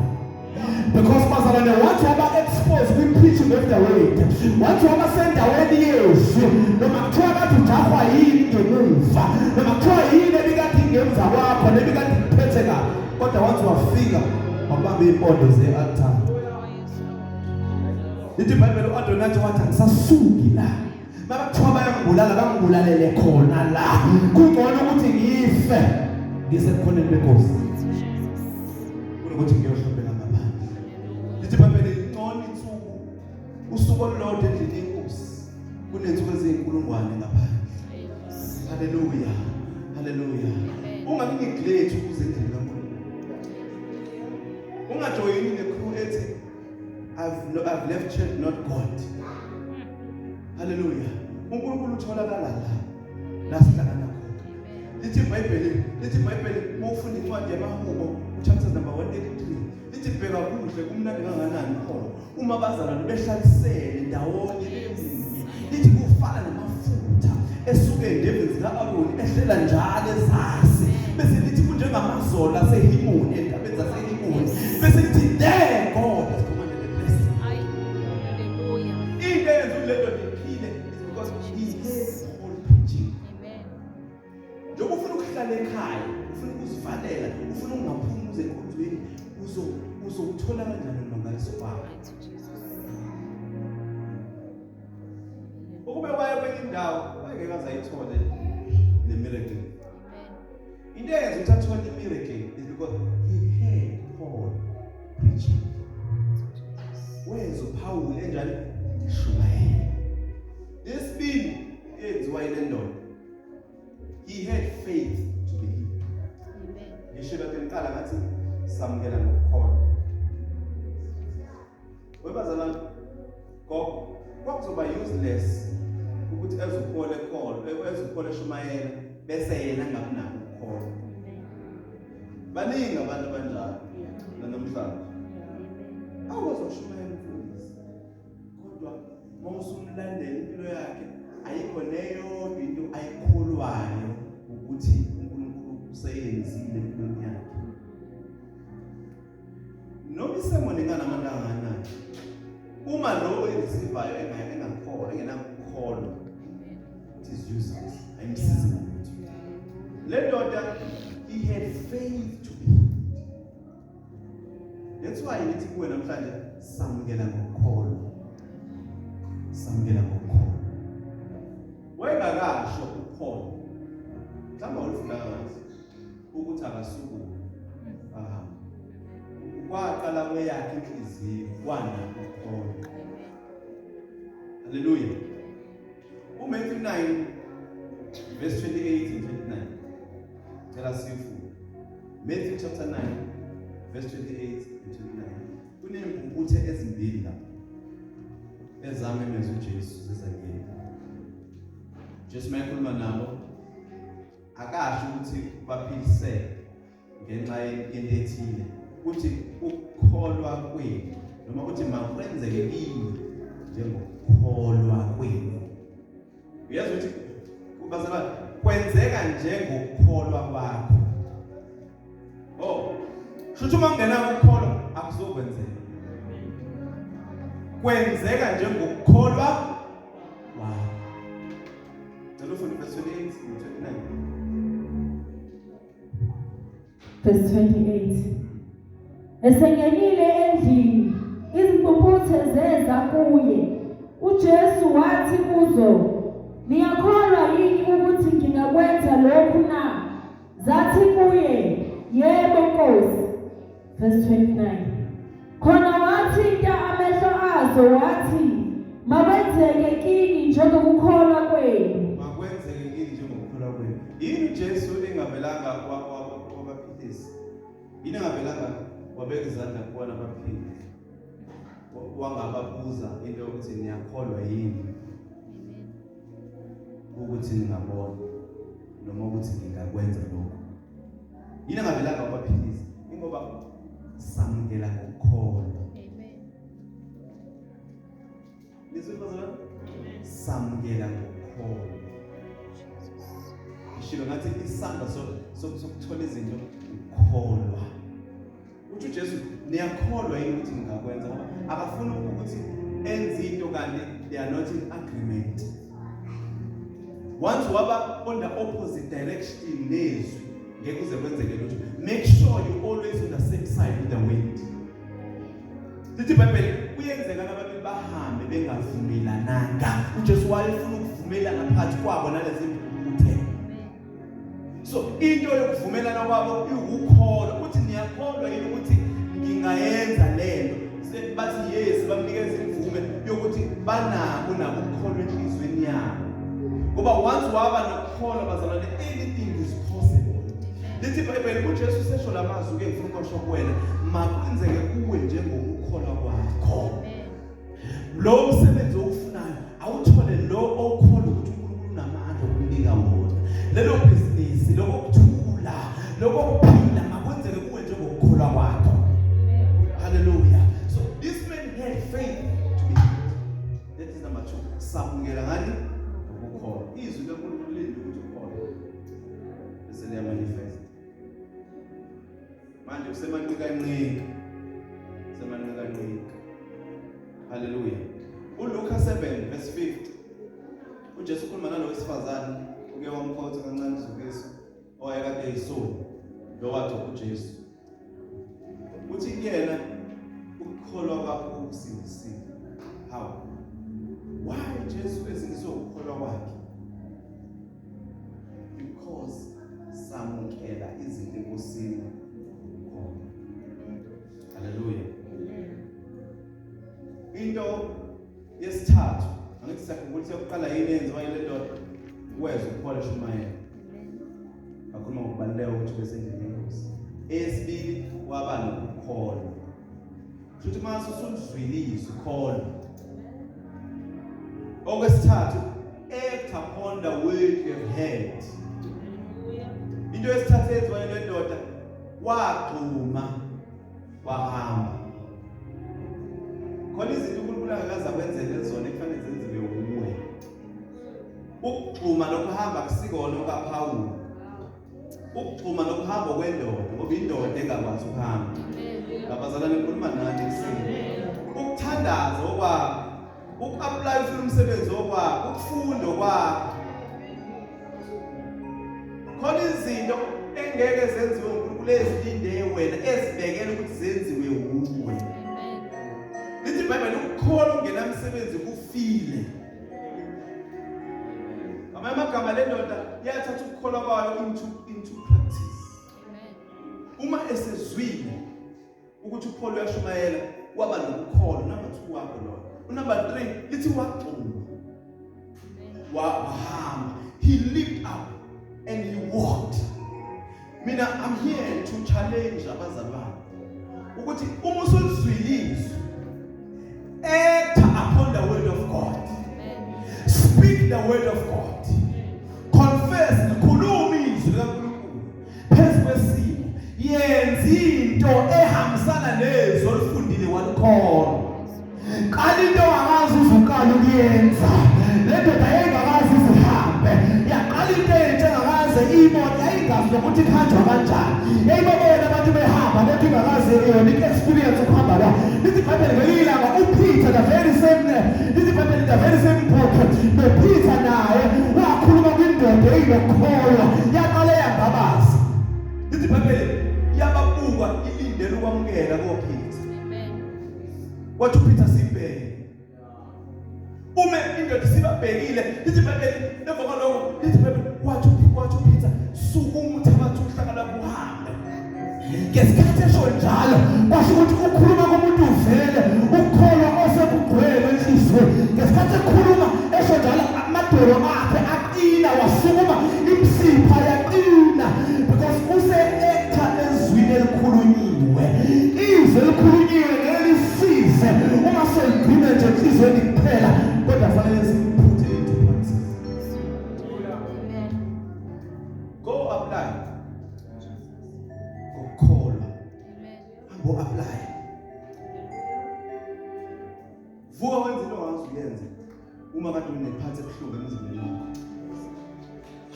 Because bazalwane, wathi waba exposed kwi-preaching of the word, wathi waba sendaweni yezwi, noma kuthiwa kade ujahwa yini ngemuva, noma kuthiwa yini ebikade ingemva kwakho nebikade ikuphethe kabi, kodwa wathi wafika wabamba iy'mpondo ze-altare. Lithi iBhayibheli u-Adonija wathi angisasuki la, makuthiwa bayangibulala bangibulalele khona la, kungcono ukuthi ngife ngisebukhoneni benkosi kunokuthi ngiyohlupheka ngaphandle. Lithi iBhayibheli ingcono insuku usuku olulodwa endlini yenkosi kunensuku eziyinkulungwane ngaphandle. Haleluya, haleluya. Ungakuneglect ukuze endlini kaNkulunkulu, ungajoyini necrew ethi I've left church not God. Haleluya. uNkulunkulu utholakala la la sihlangana khona. Lithi iBhayibheli, lithi iBhayibheli uma ufunda incwadi yamaHubo chapter number 133, lithi bheka kuhle kumnandi kangakanani khona uma abazalwane behlalisene ndawonye bemunye, lithi kufana namafutha esuke endevini zika-Aroni ehlela njalo ezasi, bese lithi kunjengamazolo aseHimoni entabeni zaseHimoni, bese lithi there God has commanded a blessing. Hallelujah. Into eyenza ukuthi le ndoda iphile is because he heard Paul preaching. Amen. Njengoba ufuna ukuhlala ekhaya, ufuna ukuzivalela, ufuna ukungaphumi uze enkonzweni, uzowuthola kanjani ummangaliso wakho? Mighty Jesus. Ukube waye kwenye indawo, wayengeke aze ayithole le miracle. Amen. Into eyenza ukuthi athole i-miracle is because he heard Paul preaching. Wezwa uPaul enjani eshumayela. Lesibili eyenziwa yile ndoda, he had faith to be healed. Amen. Ngisho kade ngiqala ngathi samukela ngokukholwa. Webazalwane, gogo kwakuzoba useless ukuthi ezuPaul ekholwa, ezuPaul eshumayela bese yena engakunako ukukholwa. Baningi abantu abanjalo namhlanje. Awukwazi ukushumayela umfundisi, kodwa uma usumlandela impilo yakhe ayikho neyodwa into ayikholwayo ukuthi uNkulunkulu useyenzile empilweni yakhe. Noma isemoni inganamandla kangakanani, uma lo oyireceivayo engakholwa, engenakukholwa, it is useless, ayimsizi ngalutho. Le ndoda, he had faith to be healed. That's why ngithi kuwe namhlanje, samukela ngokukholwa, samukela ngokukholwa. Wayengakasho uPaul, mhlawumbe awulifundanga ngathi ukuthi akasukume ahambe, kwaqala kweyakhe inhliziyo kwanakho ukukholwa. Haleluya. UMatthew 9 verse 28 and 29, cela siyifunde. Matthew chapter 9 verse 28 and 29. Kunempumputhe ezimbili lapha ezamemeza uJesu zezakeni. Jesu mayekhuluma nabo akasho ukuthi baphilise ngenxa yento ethile, uthi ukukholwa kwenu, noma uthi makwenzeke kini njengokukholwa kwenu. Uyazi ukuthi bazalwane kwenzeka njengokukholwa kwakho. Oh, shuthi uma ungenako ukukholwa akuzokwenzeka, kwenzeka njengokukholwa kwakho. Cela ufunde verse 28 no 29. Verse 28. Esengenile endlini, izimpumputhe zeza kuye. UJesu wathi kuzo, "Niyakholwa yini ukuthi ngingakwenza lokhu na?" Zathi kuye, "Yebo, Nkosi." Verse 29. Khona wathinta amehlo azo wathi, "Makwenzeke kini njengokukholwa kwenu." Makwenzeke kini njengokukholwa kwenu. Yini uJesu engavelanga wabaphilisa? Yini engavelanga wabeka izandla kubona baphile? Wangababuza into yokuthi niyakholwa yini ukuthi ningabona noma ukuthi ngingakwenza lokho. Yini engavelanga wabaphilisa? Ingoba samukela ngokukholwa. Amen. Nizwe bazalwane? Samukela ngokukholwa. Ngishilo ngathi isandla sokuthola izinto ukukholwa. Uthi uJesu niyakholwa yini ukuthi ngingakwenza ngoba akafuni ukuthi enze into kanti they are not in agreement. Once waba on the opposite direction nezwi ngeke uze kwenzeke lutho. Make sure you always on the same side with the wind. Lithi iBhayibheli kuyenzeka nababili bahambe bengavumelananga. uJesu wayefuna ukuvumelana phakathi kwabo nalezi mpumputhe. So into yokuvumelana kwabo iwukholwa. Uthi niyakholwa yini ukuthi ngingayenza lento? Bathi yes, bamnikeza imvume yokuthi banako nabo ukukholwa enhliziyweni yabo. Ngoba once waba nokukholwa bazalwane anything is possible. Lithi iBhayibheli uJesu usesho lamazwi ke ngifuna ukwasho kuwena makwenzeke kuwe njengokukholwa kwakho. Lo msebenzi owufunayo awuthole lo okholwa ukuthi uNkulunkulu unamandla okunika wona. Lelo bhizinisi lokuthula lokuphila makwenzeke kuwe njengokukholwa kwakho. Hallelujah. So this man had faith to be healed. That is number 2. Samukela ngani? Ukukholwa. Izwi likaNkulunkulu lindile ukuthi ukholwe. Bese liyamanifest. Manje usemanqikanqika. Usemanqikanqika. Hallelujah. ULuka 7 verse 50. uJesu ukhuluma nalo wesifazane uke wamkhotha kancane uZukiso owayekade eyisoni lo wathi uJesu. Uthi kuyena ukukholwa kwakho kukusindisile. How? Why Jesu esindiswe ukukholwa kwakhe? Because samukela izinto enkosini khona. Hallelujah. Into yesithathu angithi siyakhumbula ukuthi yokuqala yini eyenziwa yile ndoda wezwa uPaul eshumayela akhuluma ngokubaluleka ukuthi besendlini yenkosi eyesibili waba nokukholwa futhi uma usulizwile izwi kholwa okwesithathu act upon the word you have heard into yesithathu eyenziwa yile ndoda wagxuma wahamba khona izinto uNkulunkulu angakaze akwenzele zona ekufanele zenziwe wuwe ukugxuma nokuhamba kusikona okaPawulu ukugxuma nokuhamba kwendoda ngoba indoda engakwazi ukuhamba labazalwane ngikhuluma nani ekuseni ukuthandaza okwakho uku-apply ufuna umsebenzi okwakho ukufunda okwakho khona izinto engeke zenziwe uNkulunkulu ezilinde wena ezibekele ukuthi zenziwe wuwe lithi iBhayibheli ukukholwa okungenamsebenzi kufile ngamanye amagama le ndoda yathatha ukukholwa kwayo into practice uma esezwile ukuthi uPaul uyashumayela waba nokukholwa number 2 wakho loyo unumber 3 lithi wagxuma wahamba he leaped up and he walked mina i'm here to challenge abazalwane ukuthi uma usulizwile izwi act upon the word of God speak the word of God confess likhuluma izwi likaNkulunkulu phezu kwesimo yenza into ehambisana nezwi olifundile walikholwa qala into ongakazi uzuqala ukuyenza le ndoda yayingakazi izihambe yaqala into entsha engakaze iyibone yayingazi nokuthi kuhanjwa kanjani yayibabona abantu behamba kodwa ingakaze yona i-experience ukuhamba la lithi ibhayibheli ngelinye ilanga upeter the very same lithi ibhayibheli the very same book nopeter naye wakhuluma kwindoda eyinokukholwa yaqale yangabaza lithi ibhayibheli yababuka ilindele ukwamukela kopeter wathi uPeter sibheke uma indoda sibabhekile lithi ibhayibheli emva kwaloko lithi ibhayibheli wathi wathi uPeter sukuma uthabathe uhlaka lwakho uhambe ngesikhathi esho njalo kwasho ukuthi ukhuluma komuntu vele ukukholwa osekugcwele enhliziyweni ngesikhathi ekhuluma esho njalo amadolo akhe aqina wasukuma imisipha. Izwi elikhulunyiwe ngeke lisize uma seligcine nje enhliziyweni kuphela, kodwa fanele siphuthe into practice. Amen. Go apply. Ngokukholwa. Amen. Hamba apply. Vuka wenze into ongazi uyenze. Uma kade unephathi ebuhlungu emzimbeni wakho.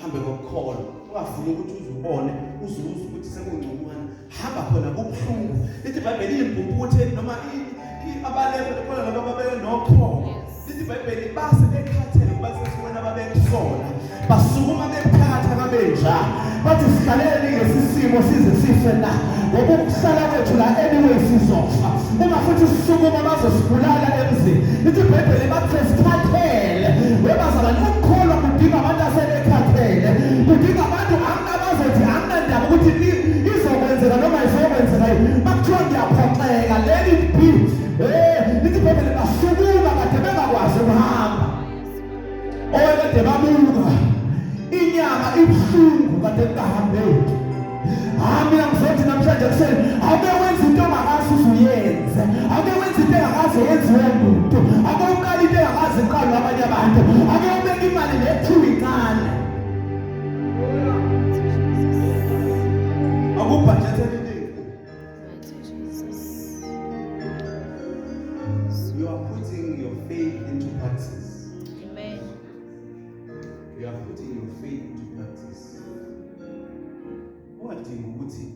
Hambe ngokukholwa. Ungafuni ukuthi uzubone, uzuze ukuthi sekungconywana. Hamba khona kubuhlungu. Lithi iBhayibheli impumputhe noma abalebe khona laba babeke nochoko. Lithi iBhayibheli base bekhathele kuba sesukwena ababekusona. Basukuma bephatha kabenja bathi sihlalele ngesisimo size sife na, ngoba ukuhlala kwethu la anyway sizofa, uma futhi sisukuma bazosibulala emzini. Lithi iBhayibheli bathi sikhathele. Webazalwane, ukukholwa kudinga abantu asebekhathele, kudinga abantu abazothi anginandaba ukuthi izokwenzeka noma izokwenzeka yini. Makuthiwa ngiyaphoxeka, let it be. Lithi iBhayibheli basukuma kade bengakwazi ukuhamba, owekade babuka inyama ibuhlungu kade kungahambeki. Hayi, mina ngizothi namhlanje kuseni awuke wenza into ongakaze uzuyenze, awuke wenza into engakaze yenziwe muntu, ake uqale into engakaze iqalwe abanye abantu, ake ubeke imali lethiwe incane. Akubhajethele into enkulu. Mighty Jesus. You are putting your faith into practice. Amen. You are putting your faith into practice. Ungadingi ukuthi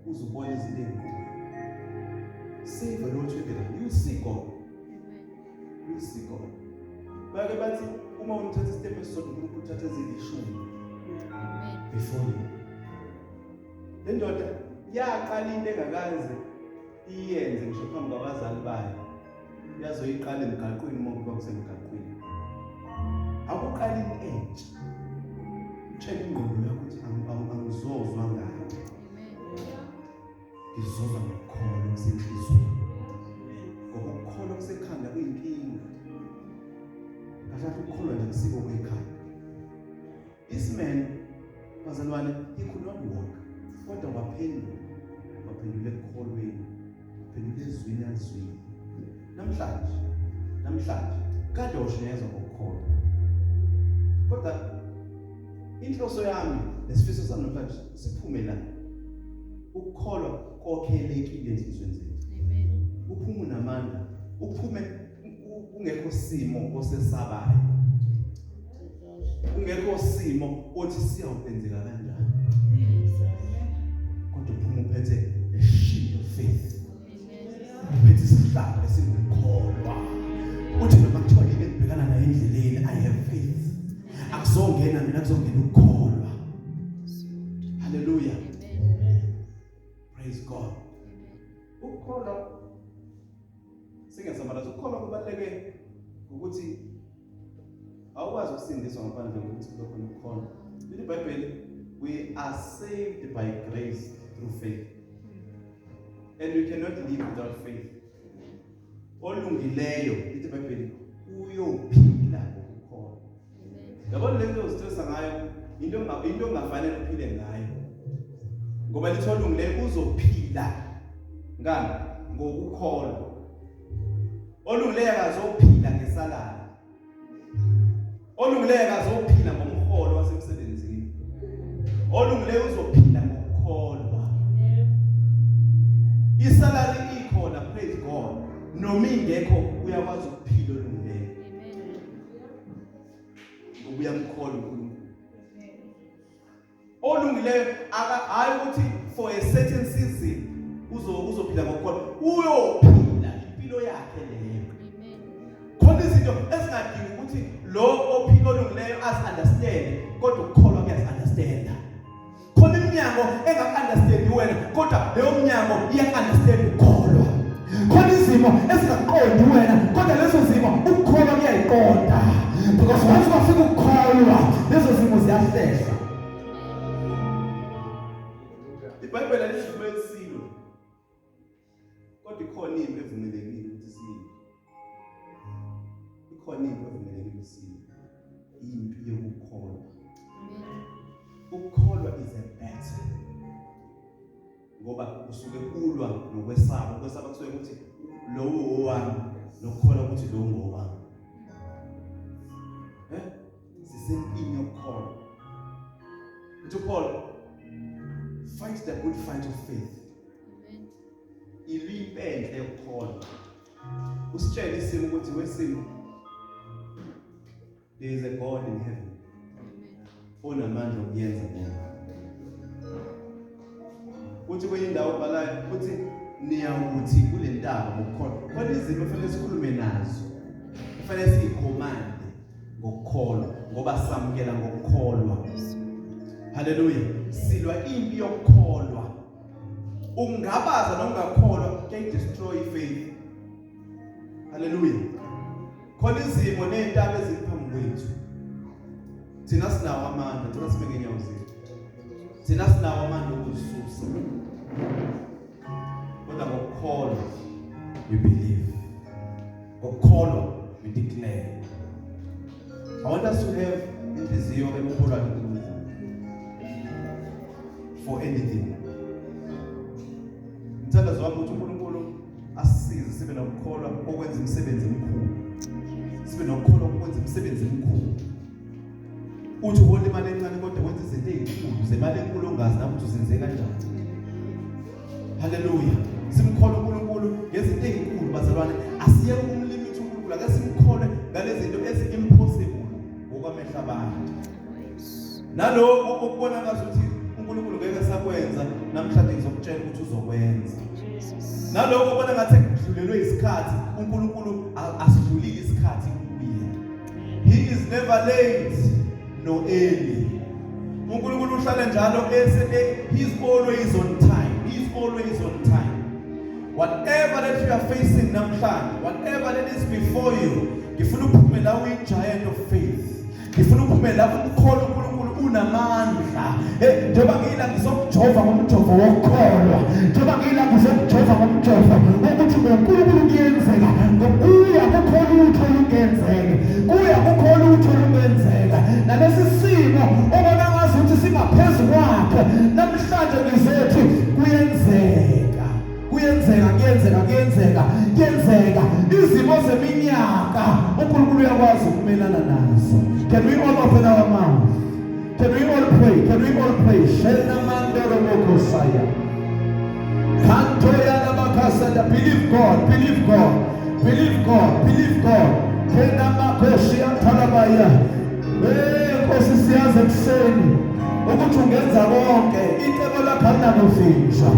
uzubone izinto ezinkulu. Save a lot together. You see God. Amen. You see God. Bake bathi uma uthatha step esisodwa uNkulunkulu uthatha ezilishumi Amen. before you. Le ndoda yaqala into engakaze iyenze ngisho phambi kwabazali bayo. Yazoyiqala emgaqweni uma kuba kusemgaqweni. Akuqala into entsha. Tshela ingqondo yakho ukuthi angizozwa ngayo. Amen. Ngizozwa ngokukholwa kusenhlizweni. Ngoba ukukholwa kusekhanda kuyinkinga. Kahle kahle ukukholwa nje kusiko kwekhanda. This man, bazalwane, he could not walk. Kodwa waphendula. Waphendula ekukholweni. Waphendula ezwini alizwile. Namhlanje, kade ushunyayezwa ngokukholwa. Kodwa inhloso yami nesifiso sami namhlanje siphume la. Ukukholwa kokhelekile enhliziyweni zethu. Amen. Uphume unamandla, uphume kungekho simo osesabayo. Kungekho simo othi siyawukwenzeka kanjani. Kodwa uphuma uphethe a shield of faith. Amen. Uphethe isihlalo esingukholwa. Uthi noma kuthiwa yini engibhekana nayo endleleni, I have faith. Akuzongena mina, kuzongena ukukholwa. Hallelujah. Amen. Praise God. Amen. Ukukholwa singesamala, ukukholwa kubaluleke ukuthi awukwazi ukusindiswa ngaphandle kokuthi kube khona ukukholwa. Lithi iBhayibheli we are saved by grace through faith. And we cannot live without faith. Olungileyo lithi iBhayibheli uyophila ngokukholwa. Amen. Yabona lento ozistressa ngayo into ongafanele uphile ngayo. Ngoba lithi olungileyo uzophila ngani? Ngokukholwa. Olungileyo akazophila ngesalary. Olungileyo akazophila ngomholo wasemsebenzini. Olungileyo uzophila ngokukholwa. Isalary ikhona, praise God. Noma ingekho uyakwazi ukuphila olungileyo. Amen. Ngoba uyamkholwa uNkulunkulu. Olungileyo aka hayi ukuthi for a certain season uzophila ngokukholwa, uyophila impilo yakhe leyo. Amen. Khona izinto ezingadingi ukuthi lo ophila olungileyo as understand, kodwa ukukholwa kuyazi understand. Khona iminyango engaku-understandi wena, kodwa leyo minyango iyaku-understand ukukholwa. Khona izimo ezingakuqondi wena, kodwa lezo zimo ukukholwa kuyayiqonda, because once kwafika ukukholwa lezo zimo ziyahlehla. IBhayibheli alisivumeli silwe, kodwa ikhona impi evumelekile ukuthi silwe. Ikhona impi evumelekile ukuthi silwe, impi yokukholwa. Amen. Ukukholwa is a battle, ngoba Usuke ulwa nokwesaba. Ukwesaba kusuke ukuthi lowo owami, nokukholwa ukuthi lowo ngowami. Sisempini yokukholwa. Uthi Paul, fight the good fight of faith. Amen. Ilwe impenhle yokukholwa. Usitshele isimo ukuthi wesimo, there is a God in heaven Amen. onamandla okuyenza leyo. Uthi kwenye indawo ubhalayo uthi niyawuthi kule ntaba ngokukholwa. Khona izimo kufanele sikhulume nazo, kufanele siyikhomande ngokukholwa, ngoba samukela ngokukholwa. Haleluya! Silwa impi yokukholwa. Ukungabaza nokungakholwa kuyayidestroy faith. Haleluya! Khona izimo nezintaba eziphambi kwethu, thina sinawo amandla. Thina sime ngenyawo zethu, thina sinawo amandla okuzisusa, kodwa ngokukholwa we believe, ngokukholwa we declare. I want us to have inhliziyo emkholwa uNkulunkulu for anything. Umthandazo wami uthi uNkulunkulu asisize sibe nokukholwa okwenza imisebenzi emikhulu, sibe nokukholwa okwenza imisebenzi emikhulu. Uthi uhola imali encane kodwa wenza izinto ezinkulu zemali enkulu ongazi nawe ukuthi uzenze kanjani. Haleluya! Simkholwa uNkulunkulu ngezinto ezinkulu, bazalwane. Asiyeke ukumlimit uNkulunkulu. Ake simkholwe ngalezi zinto ezi-impossible ngokwamehlo abantu, nalokhu okubona ngazuthi uNkulunkulu ngeke sakwenza namhlanje, ngizokutshela ukuthi uzokwenza. Nalokho ubona ngathi kudlulelwe isikhathi, uNkulunkulu asidlulile isikhathi kuye. He is never late no early. uNkulunkulu uhlale njalo ese, he is always on time. He is always on time. Whatever that you are facing namhlanje, whatever that is before you, ngifuna uphume la uyi-giant of faith. Ngifuna uphume la umkholwa uNkulunkulu unamandla. Njengoba ngila ngizokujova ngomjovo wokukholwa, njengoba ngila ngizokujova ngomjovo ukuthi ngoNkulunkulu kuyenzeka, ngokuya kukho lutho olungenzeke, kuya kukho lutho olungenzeka. Nalesi simo obona ngazi ukuthi singaphezu kwakhe namhlanje, ngizothi kuyenzeka, kuyenzeka, kuyenzeka, kuyenzeka, kuyenzeka. Izimo zeminyaka uNkulunkulu uyakwazi ukumelana nazo. Can we all open our mouth? Can we all pray? Can we all pray? Shena mandoro mokosaya kantoya namakasanda. Believe God, believe God, believe God, believe God. Kena makoshi antalabaya. Eh, Nkosi, siyazi ekuseni ukuthi ungenza konke. Icebo lakho alinakuvinjwa,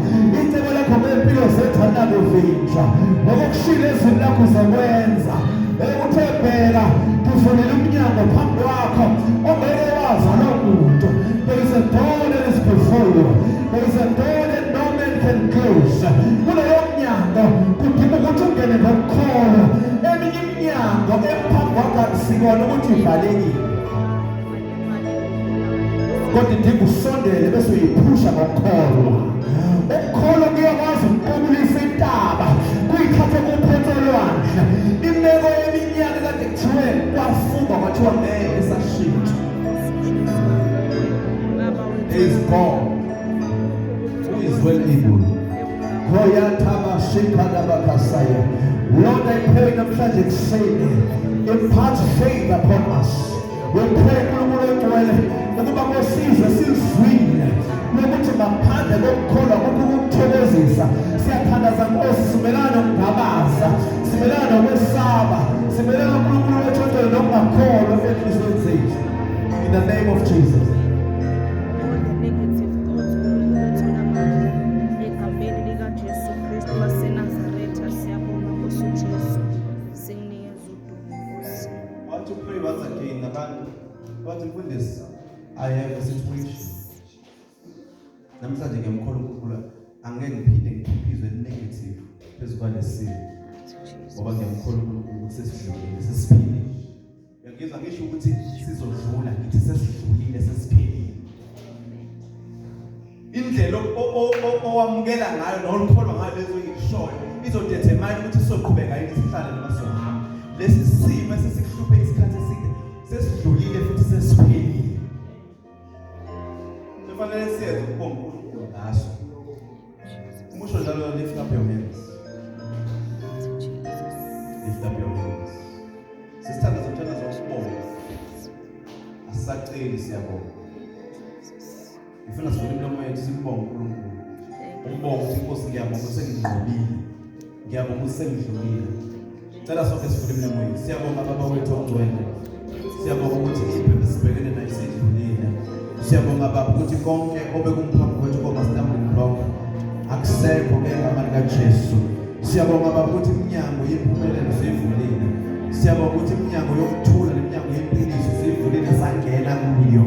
icebo lakho ngempilo zethu alinakuvinjwa. Ngokukushila ezwini lakho uzokwenza. Uthe, bheka, ngivulile umnyango phambi kwakho ongeke wavalwa muntu. There is a door that is before you. There is a door that no man can close. Kuleyo mnyango kudinga ukuthi ungene ngokukholwa. Eminye iminyango ephambi kwakho akusikona ukuthi ivalekile, kodwa idinga usondele bese uyiphusha ngokukholwa. Ukukholwa kuyakwazi ukuqukulisa intaba, kuyithathe kuphonse olwandle. Imeko yeminyaka kade kuthiwe kwafungwa kwathiwa ngeke isashintsha. There is God who is well able. Hoya thaba shikadabakasaya. Lord, I pray namhlanje ekuseni, impart faith upon us. We pray, Nkulunkulu ongcwele, ukuba kosizwe sizwile lokuthi ngaphandle kokukholwa kukho ukukuthokozisa. Siyathandaza, Nkosi, simelana nokungabaza, simelana nokwesaba, simelana, uNkulunkulu wethu ongcwele, nokungakholwa enhliziyweni zethu. In the name of Jesus. All the negative thoughts, uNkulunkulu onamandla, egameni likaJesu Kristu waseNazaretha, siyabonga Nkosi uJesu, sikunikeza udumo, Nkosi. I want to pray once again nabantu bathi, mfundisi, I have a situation. Namhlanje ngiyamkholwa uNkulunkulu, angeke ngiphinde ngikhiphizwe negative phezu kwalesimo, ngoba ngiyamkholwa uNkulunkulu ukuthi sesidlulile, sesiphelile. Uyangizwa? Ngisho ukuthi sizodlula, ngithi sesidlulile, sesiphelile. Indlela owamukela ngayo nolukholwa ngayo lezo engikushoyo izodetermine ukuthi sizoqhubeka yini sihlale noma sizohamba. Lesi simo esesikuhluphe isikhathi eside sesidlulile futhi sesiphelile. Kufanele siyenze ukubonga uNkulunkulu ngaso. Umusho Lift up your hands. Sisithandazo umthandazo wokubonga. Asisaceli, siyabonga. Ngifuna sivule imilomo yethu simbonge uNkulunkulu. Umbonge ukuthi, "Inkosi, ngiyabonga ukuthi senginqobile. Ngiyabonga ukuthi sengidlulile." Cela sonke sivule imilomo yethu. Siyabonga, Baba wethu ongcwele. Siyabonga ukuthi impi sibhekene nayo isedlulile. Siyabonga, Baba, ukuthi konke obekumphambi kwethu koma stumbling block akusekho ngegama likaJesu. Siyabonga, Baba, ukuthi iminyango yempumelelo siyivulile. Siyabonga ukuthi iminyango yokuthula neminyango yempiliso siyivulile, sangena kuyo.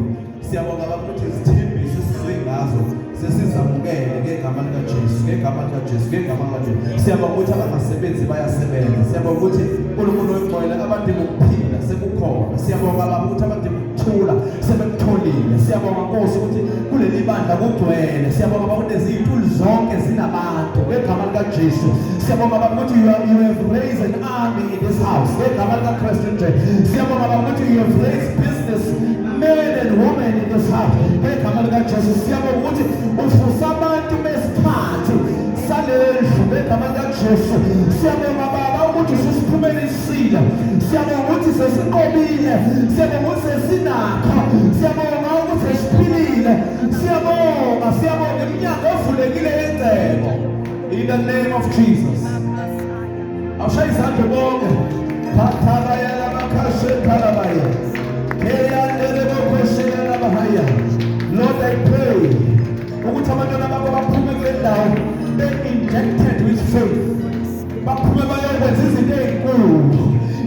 Siyabonga, Baba, ukuthi izithembiso esizwe ngazo sesizamukele ngegama likaJesu, ngegama likaJesu, ngegama likaJesu. Siyabonga ukuthi abangasebenzi bayasebenza. Siyabonga ukuthi, uNkulunkulu oyingcwele, abadinga ukuphila sekukhona. Siyabonga, Baba, ukuthi abadinga ukuthula sebekutholile. Siyabonga, Nkosi, ukuthi kuleli bandla kugcwele. Siyabonga, Baba, ukuthi izitulo zonke zinabantu ngegama likaJesu. Siyabonga, Baba, ukuthi you have raised an army in this house ngegama likaKristu nje. Siyabonga, Baba, ukuthi you have raised business men and women in this house ngegama likaJesu. Siyabonga ukuthi uvusa abantu besikhathi salendlu ngegama likaJesu. Siyabonga, Baba, ukuthi sisiphumelisile. Siyabonga ukuthi sesinqobile. Siyabonga ukuthi sesinakho. Siyabonga ukuthi sesiphilile. Siyabonga, siyabonga iminyango evulekile yengcebo in the name of Jesus. Awushaye izandla bonke. Phathabaya labakhashe thalabaya. Keyandelebokhosheya. Lord, I pray ukuthi abantwana bakho baphume kule ndawo be-injected with faith, baphume bayokwenza izinto ey'nkulu,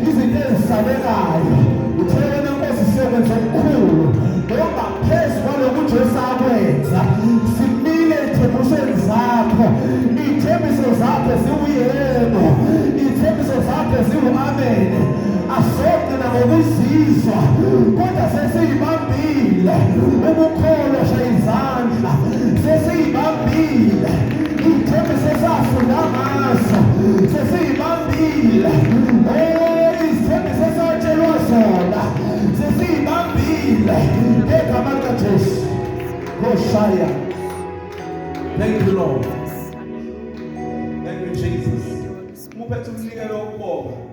izinto ezisabekayo. Uthe wena, Nkosi, siyokwenza okukhulu ngokungaphezu kwalokhu uJesu akwenza. Simile ey'thembisweni zakho. Iy'thembiso zakho ziwuyebo, iy'thembiso zakho ziwu-amen. Asogcina ngokuzizwa kodwa sesiyibambile. Ukukholwa, shaya izandla. Sesiyibambile iy'thembiso esafunda ngazo, sesiyibambile. Oh, izithembiso esatshelwa zona sesiyibambile ngegama likaJesu. Koshaya. Thank you, Lord. Thank you, Jesus. Muphethe umnikelo wokubonga.